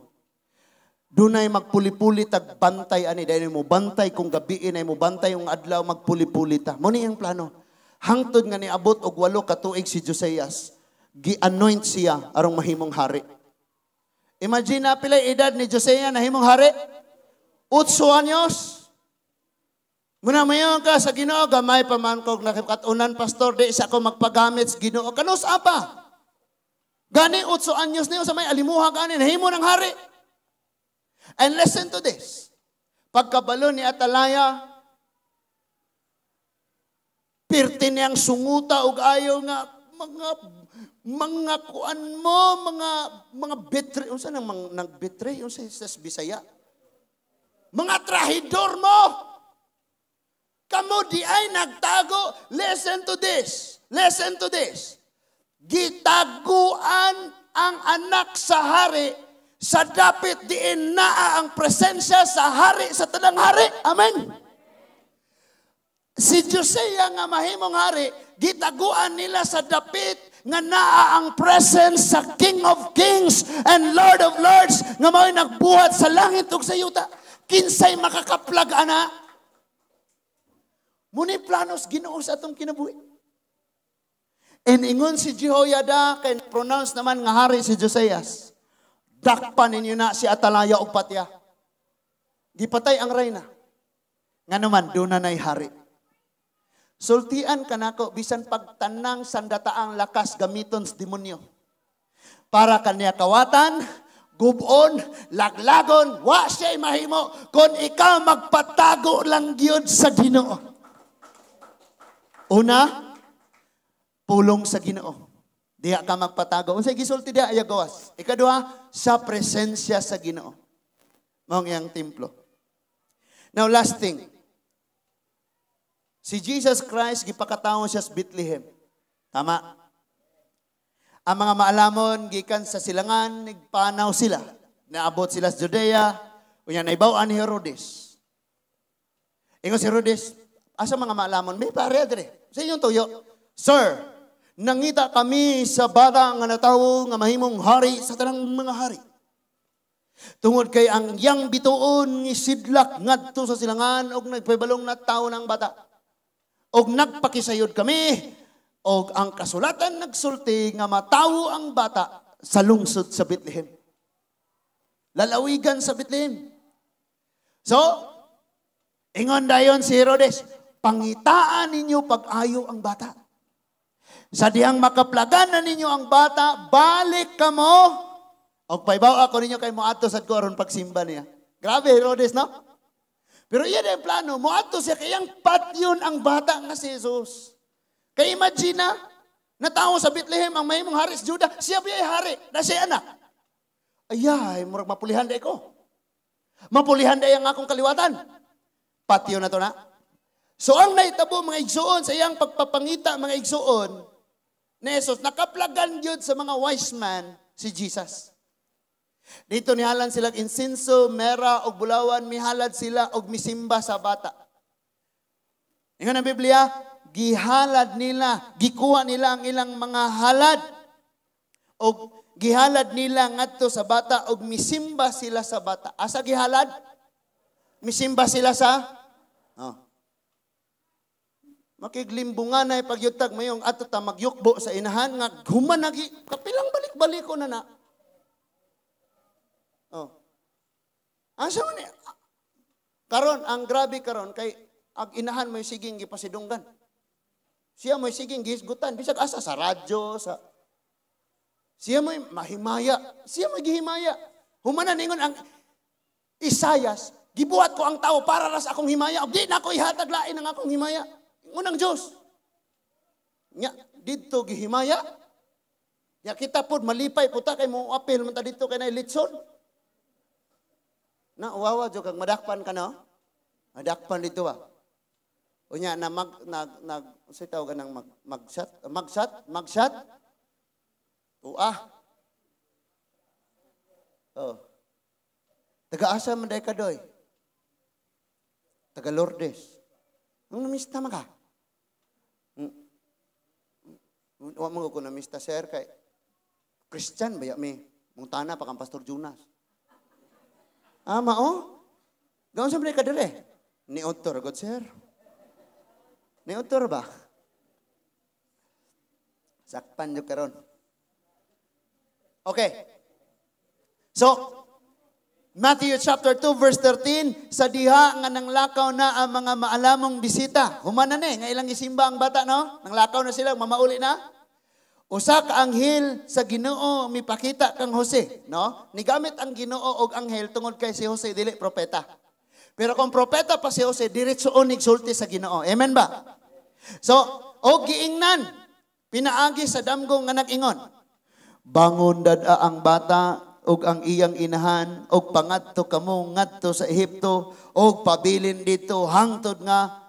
dunay magpuli-puli tag bantay ani dahil mo bantay kung gabi ay mo bantay yung adlaw, magpuli-puli ta." Mo ni ang plano. Hangtod nga niabot og 8 ka tuig si Josias, gi-anoint siya arong mahimong hari. Imagine na, pilay edad ni Josiah nahimong hari? 8 anyos. Muna mayon ka sa Ginoo, "Gamay pa man kog nakikatunan, pastor, di sa ako magpagamit sa Ginoo." Kanus apa? Gani 8 anyos niyo sa may alimuha gani nahimo ng hari. And listen to this. Pagkabalo ni Atalaya, pirti niyang sunguta og ayo nga mga kuan mo, mga betray, unsa nang mga nagbetray, unsa sa Bisaya? Mga trahidor mo. Kamo di ay nagtago. Listen to this. Listen to this. Gitaguan ang anak sa hari sa dapit diin naa ang presensya sa hari sa tanang hari. Amen. Si Josiah nga mahimong hari, gitaguan nila sa dapit nga naa ang presence sa King of Kings and Lord of Lords nga mao'y nagbuhat sa langit ug sa yuta. Kinsay makakaplag ana? Muni planos Ginoo sa atong kinabuhi. And ingon si Jehoiada, kay pronounce naman nga hari si Josias, "Dakpan ninyo na si Atalaya og patya." Gipatay ang reyna. Nga naman, doon na na'y hari. Sultian kanako, bisan pagtanang sandataang lakas gamiton sa demonyo para kaniya kawatan, gubon, laglagon, wa siya mahimo kung ikaw magpatago lang gyud sa Ginoo. Una, pulong sa Ginoo. Diha ka magpatago. Unsay gisulti diha, ayaw gawas. Ikaduha, sa presensya sa Ginoo. Mao ang iyang templo. Now, last thing. Si Jesus Christ, gipakataon siya sa Bethlehem. Tama? Ang mga maalamon, gikan sa silangan, nagpanaw sila. Naabot sila sa Judea, unya naibaw-an ni Herodes. Ingon si Herodes, "Asa mga maalamon?" "May pare dire." "Sa inyong tuyo?" "Sir, nangita kami sa bata nga natawo nga mahimong hari sa tanang mga hari. Tungod kay ang iyang bituon ngisidlak ngadto sa silangan og nagpahibalong natawo ng bata. Og nagpakisayod kami og ang kasulatan nagsulti nga matawo ang bata sa lungsod sa Bethlehem. Lalawigan sa Bethlehem." So, ingon dayon si Herodes, "Pangitaan ninyo pag-ayo ang bata. Sa dihang makaplagan na ninyo ang bata, balik kamo. Og paibaw ako ninyo kay moadto sad ko aron pagsimba niya." Grabe Herodes, no? Pero iyan ang plano, moadto siya kay iyang patyon ang bata nga si Jesus. Kay imagine na, natawo sa Bethlehem ang mahimong hari sa Juda, siya ba ay hari, na siya anak. "Ayay, murag mapulihan day ko. Mapulihan day ang akong kaliwatan. Patyon na to na." So ang nahitabo, mga igsuon, sa iyang pagpapangita, mga igsuon, ni Jesus, nakaplagan yun sa mga wise man si Jesus. Dito nihalan sila insinso, mera, og bulawan, mihalad sila og misimba sa bata. Ingon ang Biblia, gihalad nila, gikuha nila ang ilang mga halad. Og gihalad nila ngadto sa bata og misimba sila sa bata. Asa gihalad? Misimba sila sa. Oh. Makiglimbungan ay pagyutag mayong ato ta magyukbo sa inahan nga human nagi kapilang balik-balik ko na na. Oh. Asa man ni? Karon ang grabe karon kay ag inahan mo siging gipasidunggan. Siya mo siging gihisgutan bisag asa sa radyo sa Siya mo'y mahimaya. Siya mo'y gihimaya. Humana ningon ang Isayas, "Gibuhat ko ang tao para ra sa akong himaya. Ug di na ako ihatag lain ang akong himaya." Ingon ang Diyos. Nya, didto gihimaya. Ya kita pod malipay po ta kay mo apil man ta didto kay na litson. Na uwawa jud kag madakpan ka, no? Madakpan dito ah. Unya na mag nag nag unsay tawag kanang mag magsat magsat magsat Tua. Oh. Taga-asa man day ka, doy? Taga Lourdes. Ang namista man ka? Wa mo ko namista, sir, kay Christian ba mi? Mungtana pa kang Pastor Jonas. Ah, mao? Gaon sa ka dire? Ni Otto, God, sir. Ni Otto ba? Sakpan jud karon. Okay. So, Matthew chapter 2 verse 13, sa diha nga nanglakaw na ang mga maalamong bisita. Humana ni, nga ilang isimba ang bata, no? Nanglakaw na sila, mamauli na. Usa ka anghel sa Ginoo mipakita kang Jose, no? Nigamit ang Ginoo og anghel tungod kay si Jose dili propeta. Pero kung propeta pa si Jose, diretso nigsulti sa Ginoo. Amen ba? So, og giingnan pinaagi sa damgo nga nag-ingon, "Bangon, dad-a ang bata ug ang iyang inahan ug pangadto kamo ngadto sa Ehipto ug pabilin didto hangtod nga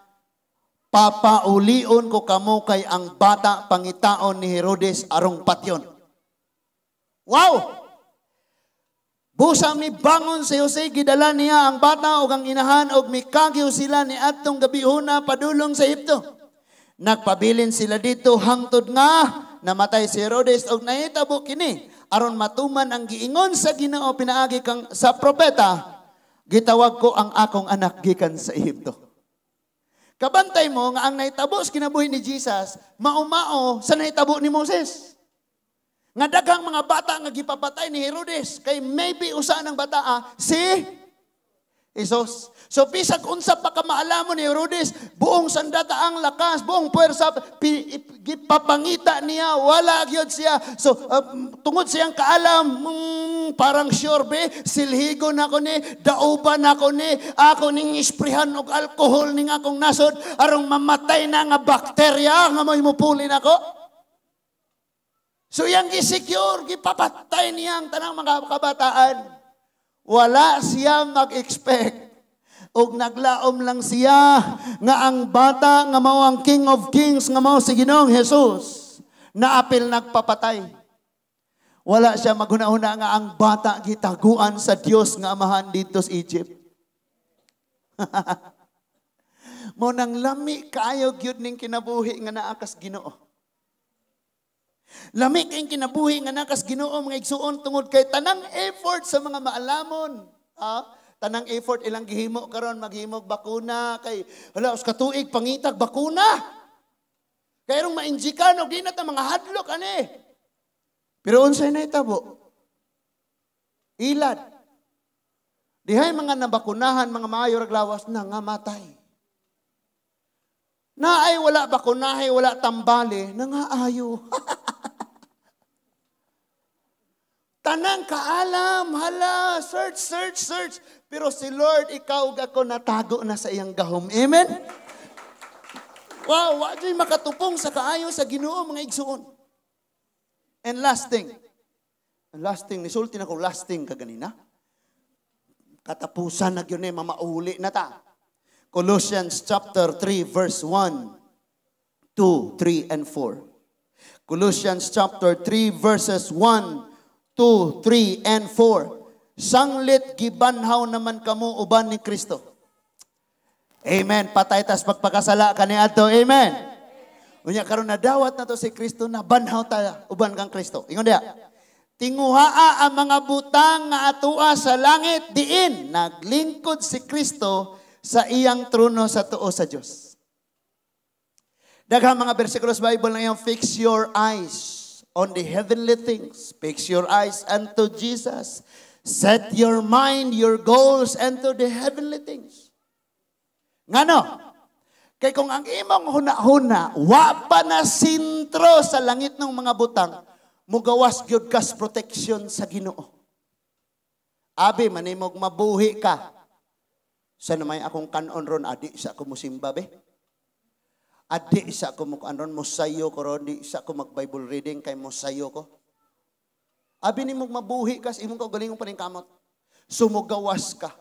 papaulion ko kamo, kay ang bata pangitaon ni Herodes arong patyon." Wow! Busa mi bangon si Jose, gidala niya ang bata ug ang inahan ug mikagyo sila ni adtong gabihuna padulong sa Ehipto. Nagpabilin sila didto hangtod nga namatay si Herodes, ug nahitabo kini aron matuman ang giingon sa Ginoo pinaagi kang sa propeta, "Gitawag ko ang akong anak gikan sa Ehipto." Kabantay mo nga ang nahitabo sa kinabuhi ni Jesus maumao sa nahitabo ni Moses. Nga daghang mga bata nga gipapatay ni Herodes kay maybe usa ng bata si Jesus. So bisag unsa pa ka maalamon ni Herodes, buong sandata ang lakas, buong puwersa gipapangita niya, wala gyud siya. So tungod siyang kaalam, parang sure be, silhigo na ko ni, dauban na ko ni, ako ning isprehan og alkohol ning akong nasod arong mamatay na nga bakterya nga mo'y mupuli nako. So iyang gisecure, gipapatay niya ang tanang mga kabataan. Wala siya mag-expect. Og naglaom lang siya nga ang bata nga mao ang King of Kings, nga mao si Ginoong Jesus, na apil nagpapatay. Wala siya maghuna-huna nga ang bata gitaguan sa Dios nga Amahan didto sa Egypt. Mo nang lami kaayo gyud ning kinabuhi nga naa kas Ginoo. Lami kayong kinabuhi nga naa kas Ginoo, mga igsuon, tungod kay tanang effort sa mga maalamon. Ha? Tanang effort ilang gihimo karon maghimog bakuna kay hala us katuig pangitag bakuna. Kay rong ma-injikan og di na ta mga hadlok ani. Pero unsay nahitabo? Ilad. Dihay mga nabakunahan, mga maayo rag lawas, nangamatay. Naay wala bakunahe, wala tambali, nangaayo. Tanang kaalam, hala, search, search, search. Pero si Lord, ikaw ug ako natago na sa iyang gahom. Amen? Wow, wa jud makatupong sa kaayo sa Ginoo, mga igsuon. And last thing, and last thing, nisulti na ko last thing kaganina. Katapusan na gyud ni, mamauli na ta. Colossians chapter 3 verse 1, 2, 3, and 4. Colossians chapter 3 verses 1, 2, 3, and 4. Sanglit gibanhaw naman kamo uban ni Kristo. Amen. Patay tas pagpakasala kaniadto. Amen. Unya karon nadawat na to si Kristo, na banhaw ta uban kang Kristo. Ingon diya. Tinguhaa ang mga butang nga atua sa langit diin naglingkod si Kristo sa iyang trono sa tuo sa Dios. Daghang mga bersikulo sa Bible na iyang fix your eyes on the heavenly things. Fix your eyes unto Jesus. Set your mind, your goals unto the heavenly things. Ngano? Kay kung ang imong huna-huna, wa pa na sintro sa langit ng mga butang, Mugawas gyud kas protection sa Ginoo. Abi manimog mabuhi ka. Sa namay akong kanon ron, adi sa ako musimba be. Adi sa ako mukuan ron, musayo ko ron, di sa ako mag-Bible reading kay musayo ko. Abi nimog mabuhi ka sa imong kaugalingong paningkamot. Sumugawas ka.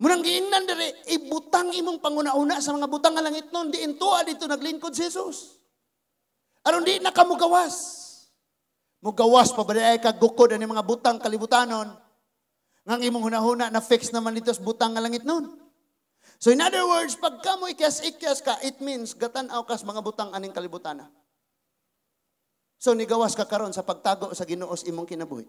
Munang giingnan diri, ibutang imong panguna-una sa mga butang nga langit nun, di intuwa dito naglingkod si Jesus. Aron di na ka mugawas. Mugawas pa ba di ay kagukod ani mga butang kalibutanon? Ngang imong hunahuna na fix naman dito sa butang nga langit nun. So in other words, pagka mo ikyas-ikyas ka, it means gatan-aw kas mga butang aning kalibutana. So nigawas ka karon sa pagtago sa Ginoo sa imong kinabuhi.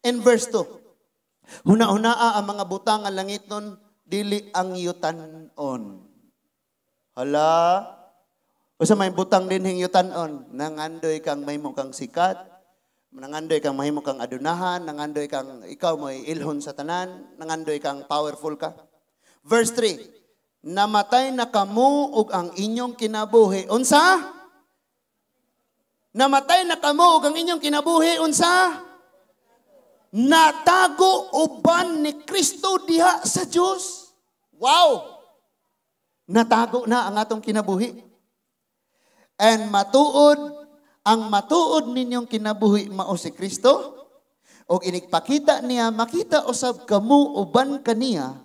In verse 2, huna-hunaa ang mga butang nga langit nun, dili ang yutanon. Hala, usa may butang dinhing yutanon, nangandoy kang mahimo kang sikat, nangandoy kang mahimo kang adunahan, nangandoy kang ikaw mo'y ilhon sa tanan, nangandoy kang powerful ka. Verse 3, namatay na kamo ug ang inyong kinabuhi. Unsa? Namatay na kamo ug ang inyong kinabuhi. Unsa? Natago uban ni Kristo diha sa Dios. Wow! Natago na ang atong kinabuhi. And matuod, ang matuod ninyong kinabuhi mao si Kristo, og inigpakita niya, makita usab kamo uban kaniya,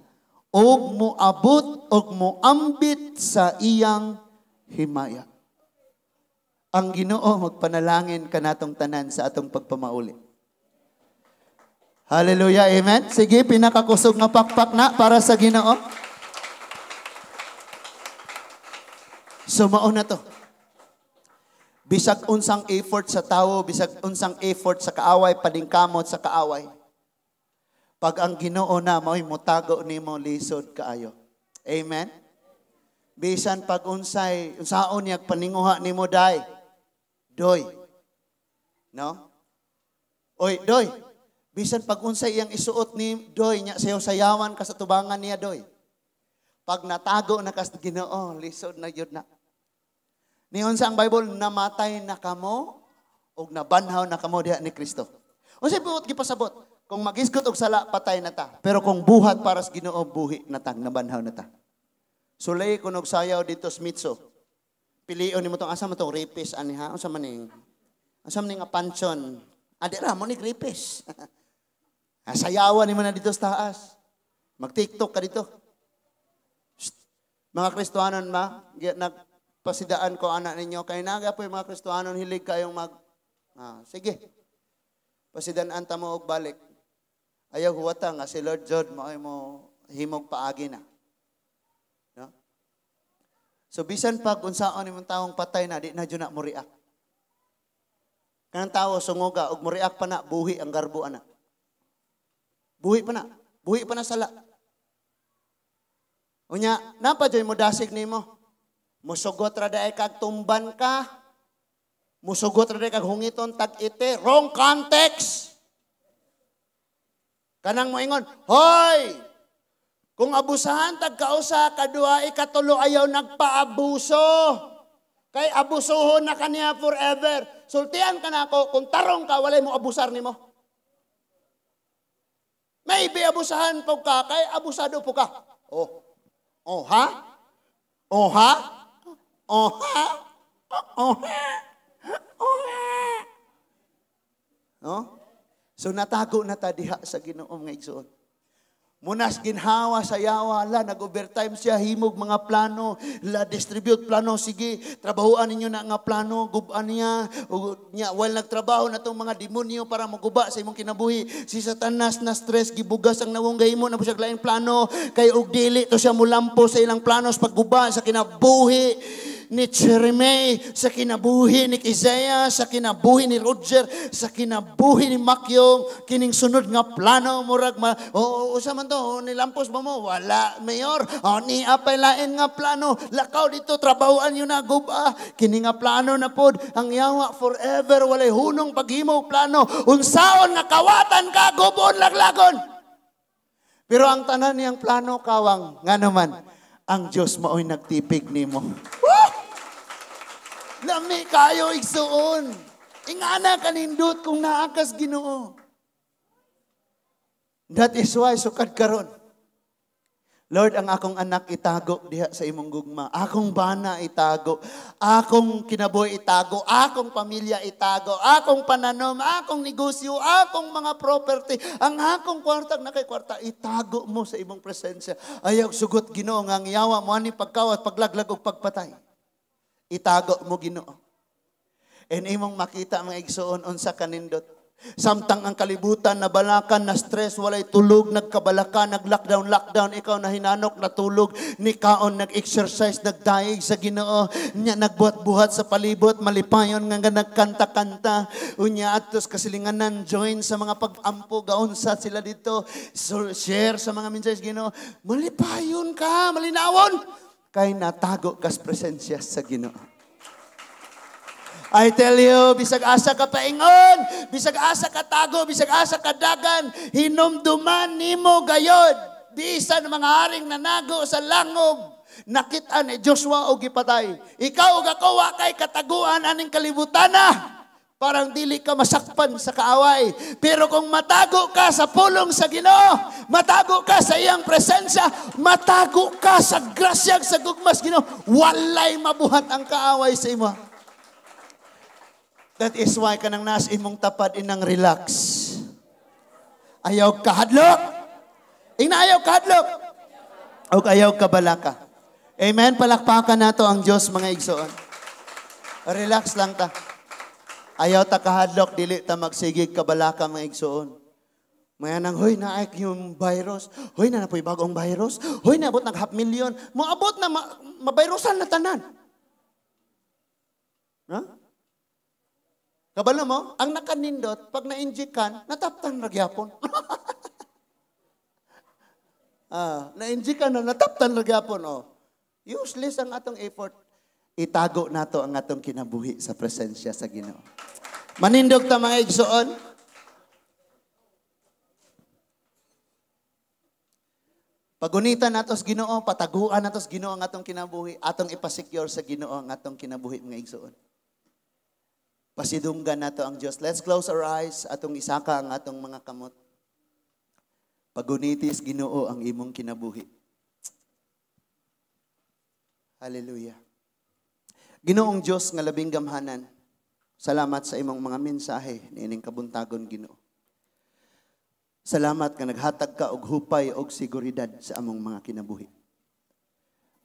og moabot og moambit sa iyang himaya. Ang Ginoo magpanalangin kanatong tanan sa atong pagpamauli. Hallelujah, amen. Sige, pinakakusog nga pakpak na para sa Ginoo. So mao na to. Bisag unsang effort sa tawo, bisag unsang effort sa kaaway, paningkamot sa kaaway. Pag ang Ginoo na mao'y motago nimo, lisod kaayo. Amen. Bisan pag unsay unsaon niya paninguha nimo day. Doy. No? Oy, doy. Bisan pag unsay iyang isuot ni doy nya sayo sayawan ka sa tubangan niya doy. Pag natago na kas Ginoo, lisod na gyud na. Niyon sa ang Bible, namatay na kamo ug nabanhaw na kamo diha ni Kristo. Unsay buot gipasabot? Kung magisgot og sala, patay na ta. Pero kung buhat para sa Ginoo, buhi na ta, nabanhaw na ta. Sulay kunog sayaw dito sa Mitso. Pilion nimo tong asa man tong rapist ani ha? Unsa man ning? Unsa man ning nga pansion? Adi ra mo ni rapist. Sayawan nimo na dito sa taas. Mag-TikTok ka dito. Shh. Mga Kristohanon ma, nagpasidaan ko anak ninyo kay naga po yung mga Kristohanon hilig kayong mag sige. Pasidan-an ta mo og balik. Ayaw huwata nga si Lord Jod maoy mo himog paagi na. No? So bisan pag unsaon imong taong patay na di na jud na mo react. Kanang tawo sungoga og mo react pa na buhi ang garbo ana. Buhi pa na. Buhi pa na sala. Unya, napa joy mo dasig nimo? Musugot ra daay kag tumban ka. Musugot ra daay kag hungiton tag-ite. Wrong context. Kanang moingon, hoy! Kung abusahan tag kausa, kadua, ikatulo ayaw nagpaabuso. Kay abusuhon na kaniya forever. Sultian ka na ako, kung tarong ka, walay mo abusar nimo. Maybe abusahan po ka, kay abusado po ka. Oh. Oh, ha? Oh, ha? Oh, ha? Oh, ha? Oh, ha? No? So natago na ta diha sa Ginoo nga igsoon. Munas ginhawa sa yawa, la nag-overtime siya, himog mga plano, la distribute plano, sige, trabahoan ninyo na nga plano, guban niya, niya while nagtrabaho na tong mga demonyo para maguba sa imong kinabuhi. Si Satanas na stress, gibugas ang nawong gahimo na siya laing plano, kay og dili to siya mulampo sa ilang planos pagguba sa kinabuhi ni Jeremy, sa kinabuhi ni Isaiah, sa kinabuhi ni Roger, sa kinabuhi ni Makyong, kining sunod nga plano, murag ma, o usa man to, nilampos ba mo? Wala, mayor. O, ni apay lain nga plano, lakaw dito, trabahoan yun na, guba. Kini nga plano na pod, ang yawa forever, walay hunong paghimo plano. Unsaon nga kawatan ka, gubon, laglagon. Pero ang tanan niyang plano, kawang, nga naman, ang Diyos mao'y nagtipig nimo. Lami kayo igsuon. Ingana kanindot kung naa kas Ginoo. That is why sukad karon, Lord, ang akong anak itago diha sa imong gugma. Akong bana itago. Akong kinabuhi itago. Akong pamilya itago. Akong pananom, akong negosyo, akong mga property, ang akong kwarta, na kay kwarta, itago mo sa imong presensya. Ayaw sugot, Ginoo, nga ang yawa mo ani pagkawat, paglaglag ug pagpatay. Itago mo, Ginoo. And imong makita, mga igsoon, unsa kanindot. Samtang ang kalibutan na balakan, na stress, walay tulog, nagkabalaka, nag-lockdown, lockdown, ikaw na hinanok, natulog, nikaon, nag-exercise, nagdaig sa Ginoo, nya nagbuhat-buhat sa palibot, malipayon nga nga nagkanta-kanta, unya atos kasilinganan, join sa mga pag-ampo, gaunsa sila dito, so, share sa mga mensahe sa Ginoo, malipayon ka, malinawon, kay natago kas presensya sa Ginoo. I tell you, bisag asa ka paingon, bisag asa ka tago, bisag asa ka dagan, hinumduman nimo gayod. Bisan mga haring nanago sa langob, nakita ni Joshua og gipatay. Ikaw ug ako wa kay kataguan aning kalibutan na. Parang dili ka masakpan sa kaaway. Pero kung matago ka sa pulong sa Ginoo, matago ka sa iyang presensya, matago ka sa grasya sa gugmas Ginoo, walay mabuhat ang kaaway sa imo. That is why kanang nas imong tapad inang relax. Ayaw kahadlok. Ingna ayaw kahadlok. O ayaw kabalaka. Amen. Palakpakan nato ang Diyos, mga igsoon. Relax lang ta. Ayaw ta kahadlok, dili ta magsigig kabalaka, mga igsoon. Maya nang, "Hoy, naay yung virus. Hoy, na napoy bagong virus. Hoy, naabot nag half million." Moabot na, mabirusan na tanan. Ha? Kabalo mo, ang nakanindot, pag na-inject kan, nataptan ra gyapon. Na-inject ka na, nataptan ra gyapon. Oh. Useless ang atong effort. Itago nato ang atong kinabuhi sa presensya sa Ginoo. Manindog ta, mga igsoon. Pagunitan nato sa Ginoo, pataguan nato sa Ginoo ang atong kinabuhi, atong ipasecure sa Ginoo ang atong kinabuhi, mga igsoon. Pasidunggan nato ang Diyos. Let's close our eyes, atong isaka ang atong mga kamot. Pagunitis Ginoo ang imong kinabuhi. Hallelujah. Ginoong Diyos nga labing gamhanan, salamat sa imong mga mensahe niining kabuntagon, Ginoo. Salamat nga naghatag ka og hupay og seguridad sa among mga kinabuhi.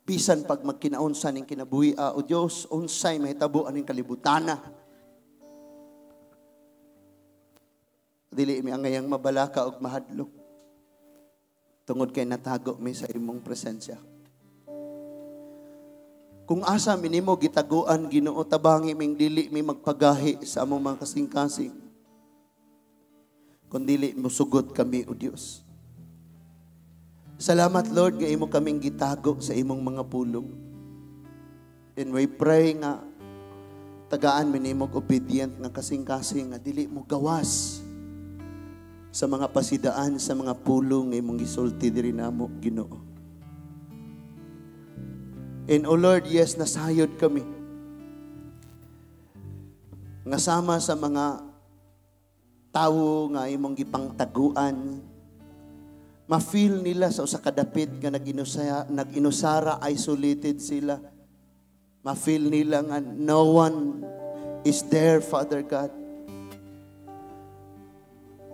Bisan pag magkinaunsa ning kinabuhi, o Diyos, unsay mahitabo aning kalibutana, dili mi angayang mabalaka og mahadlok tungod kay natago mi sa imong presensya. Kung asa mi nimo gitaguan, Ginoo, tabangi ming dili mi magpagahi sa among mga kasing-kasing. Kung dili musugot kami, o Dios. Salamat, Lord, nga imo kaming gitago sa imong mga pulong. And we pray nga tagaan mi nimo obedient nga kasing-kasing nga dili mo gawas sa mga pasidaan, sa mga pulong nga imong gisulti diri namo, Ginoo. And O Lord, yes, nasayod kami nga sama sa mga tawo nga imong gipangtaguan, ma-feel nila sa usa ka dapit nga nag-inusara, isolated sila. Ma-feel nila nga no one is there, Father God.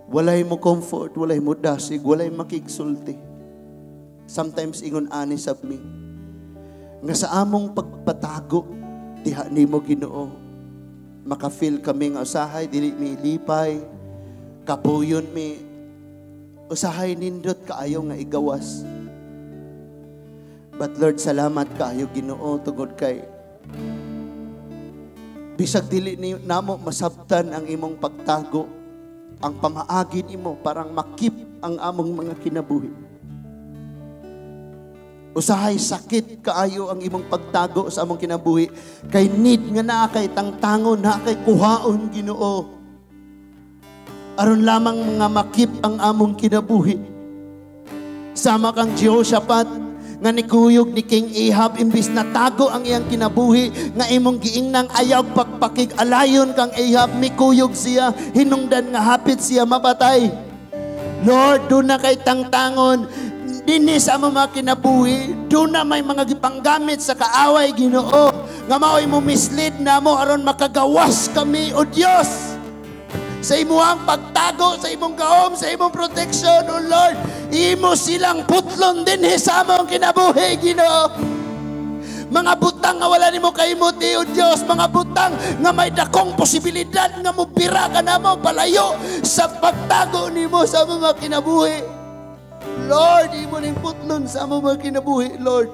Walay mo comfort, walay mo dasig, walay makigsulti. Sometimes ingon ani sab mi nga sa among pagpatago diha nimo, Ginoo, maka-feel kami nga usahay dili mi lipay, kapuyon mi, usahay nindot kaayo nga igawas. But Lord, salamat kaayo, Ginoo, tungod kay bisag dili ni namo masabtan ang imong pagtago, ang pamaagin imo parang makip ang among mga kinabuhi. Usahay sakit kaayo ang imong pagtago sa among kinabuhi kay need nga naa kay tangtangon, naa kay kuhaon, Ginoo, aron lamang nga makip ang among kinabuhi. Sama kang Jehoshaphat Nga nikuyog ni King Ahab imbis natago ang iyang kinabuhi nga imong giingnang ayaw pagpakig alayon kang Ahab, mikuyog siya hinungdan nga hapit siya mapatay. Lord, duna kay tangtangon dinhi sa among mga kinabuhi, duna may mga gipanggamit sa kaaway, Ginoo, nga mao'y mo mislead namo aron makagawas kami, O Dios, sa imuhang pagtago, sa imong gahom, sa imong protection, O Lord. Imo silang putlon dinhi sa among kinabuhi, Ginoo. Mga butang nga wala nimo kaimuti, O Dios, mga butang nga may dakong posibilidad nga mobira ka namo palayo sa pagtago nimo sa among mga kinabuhi. Lord, imo ning putlon sa among mga kinabuhi, Lord.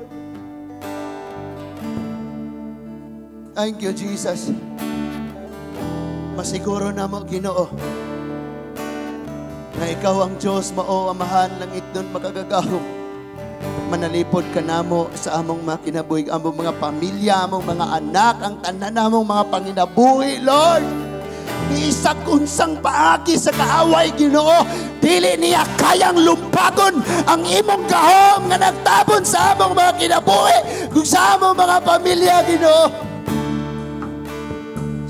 Thank you, Jesus. Masiguro namo, Ginoo, nga ikaw ang Diyos, mao amahan langit nun makagagahom. Manalipod ka namo sa among mga kinabuhi, among mga pamilya, among mga anak, ang tanan namong mga panginabuhi, Lord. Bisag unsang paagi sa kaaway, Ginoo, dili niya kayang lumpagon ang imong gahom nga nagtabon sa among mga kinabuhi kung sa among mga pamilya, Ginoo.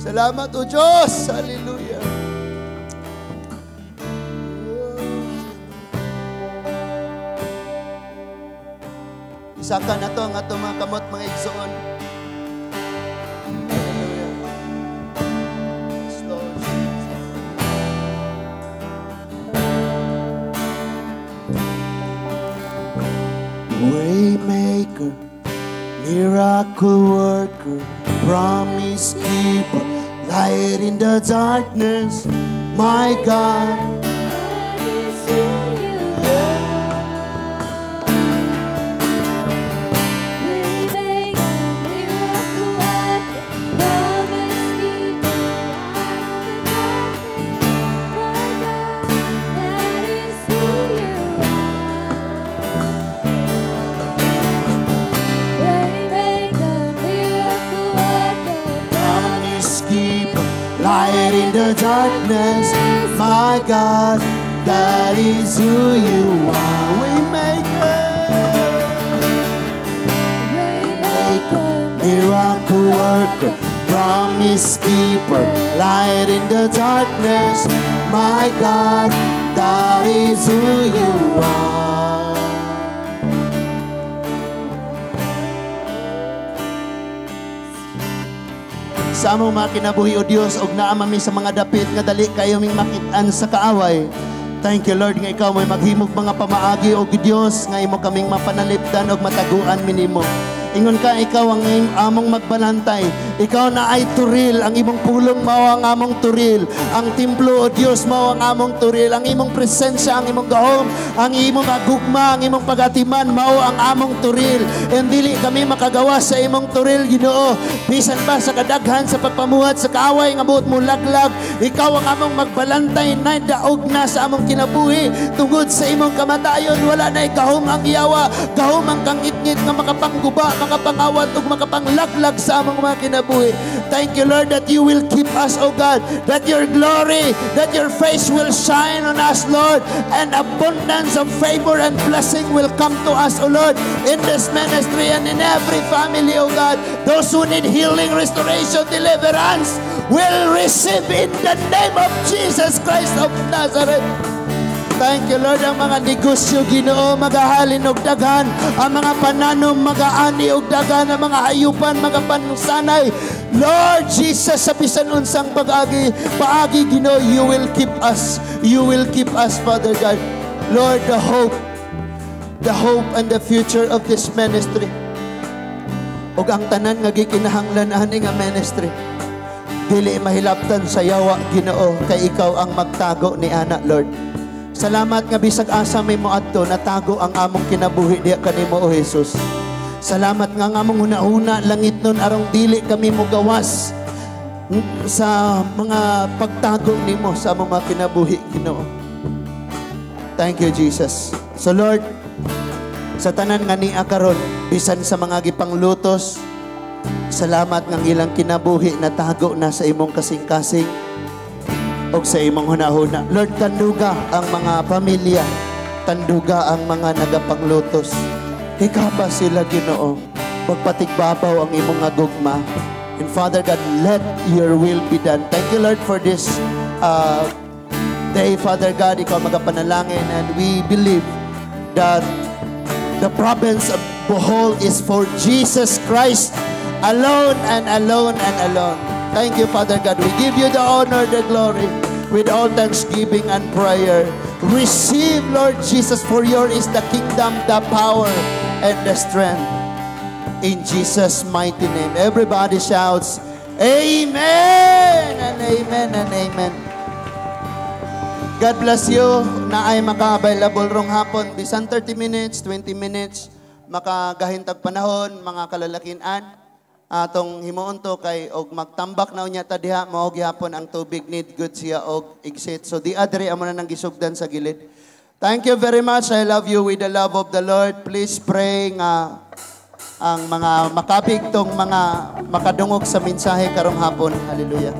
Salamat, O Diyos. Hallelujah. Isaka na to ang atong mga kamot, mga igsoon. Hallelujah. Yes, Lord. Waymaker, miracle worker, promise keeper, light in the darkness, my God. That is who you are. Waymaker, miracle worker, promise keeper, light in the darkness, my God. That is who you are. Waymaker, miracle worker, Promise keeper, light in the darkness, my God, that is who you are. Waymaker, Waymaker, miracle worker, promise keeper, light in the darkness, my God, that is who you are. Sa among mga kinabuhi, O Dios, og naa mami sa mga dapit nga dali kayo ming makit-an sa kaaway. Thank you, Lord, nga ikaw may maghimog mga pamaagi, O Dios, nga imo kaming mapanalipdan og mataguan minimo. Ingon ka, ikaw ang among magbalantay. Ikaw na ay turil, ang imong pulong mao ang among turil. Ang templo, O Dios, mao ang among turil. Ang imong presensya, ang imong gahom, ang imong agugma, ang imong pagatiman, mao ang among turil. And dili kami makagawa sa imong turil, Ginoo. Bisan pa sa kadaghan, sa pagpamuhat, sa kaaway nga buot mo laglag, ikaw ang among magbalantay na daog na sa among kinabuhi. Tungod sa imong kamatayon, wala na gahom ang yawa, gahom ang kangitngit nga makapangguba, makapangawat ug makapanglaglag sa among mga kinabuhi. Thank you, Lord, that you will keep us, O God, that your glory, that your face will shine on us, Lord, and abundance of favor and blessing will come to us, O Lord, in this ministry and in every family, O God. Those who need healing, restoration, deliverance will receive in the name of Jesus Christ of Nazareth. Thank you, Lord. Ang mga negosyo, Ginoo, magahalin og daghan. Ang mga pananom, magaani og daghan. Ang mga hayupan, magapansanay. Lord Jesus, sa bisan unsang pag-agi, paagi, Ginoo, you will keep us. You will keep us, Father God. Lord, the hope and the future of this ministry. Ug ang tanan nga gikinahanglan ani nga ministry, dili mahilabtan sa yawa, Ginoo, kay ikaw ang magtago ni ana, Lord. Salamat nga bisag asa may moadto, natago ang among kinabuhi diha kanimo, O Jesus. Salamat nga ang among hunahuna langit nun arong dili kami mogawas sa mga pagtago nimo sa among mga kinabuhi, Ginoo. Thank you, Jesus. So Lord, sa tanan nga niya karon, bisan sa mga gipanglutos, salamat nga ang ilang kinabuhi natago na sa imong kasing-kasing og sa imong hunahuna. Lord, tanduga ang mga pamilya, tanduga ang mga nagapanglutos. Hikapa sila, Ginoo. Magpatigbabaw ang imong nga gugma. And Father God, let your will be done. Thank you, Lord, for this day, Father God. Ikaw magapanalangin, and we believe that the province of Bohol is for Jesus Christ alone and alone and alone. Thank you, Father God. We give you the honor, the glory, with all thanksgiving and prayer. Receive, Lord Jesus, for yours is the kingdom, the power, and the strength. In Jesus' mighty name. Everybody shouts, "Amen!" And amen and amen. God bless you. Naay maka-available rong hapon. Bisan 30 minutes, 20 minutes, makagahintag panahon, mga kalalakian. Atong himuon to kay og magtambak na unya ta diha, mao gihapon ang tubig, need good siya og exit. So di adre amo na nang gisugdan sa gilid. Thank you very much. I love you with the love of the Lord. Please pray nga ang mga makabig tong mga makadungog sa mensahe karong hapon. Hallelujah.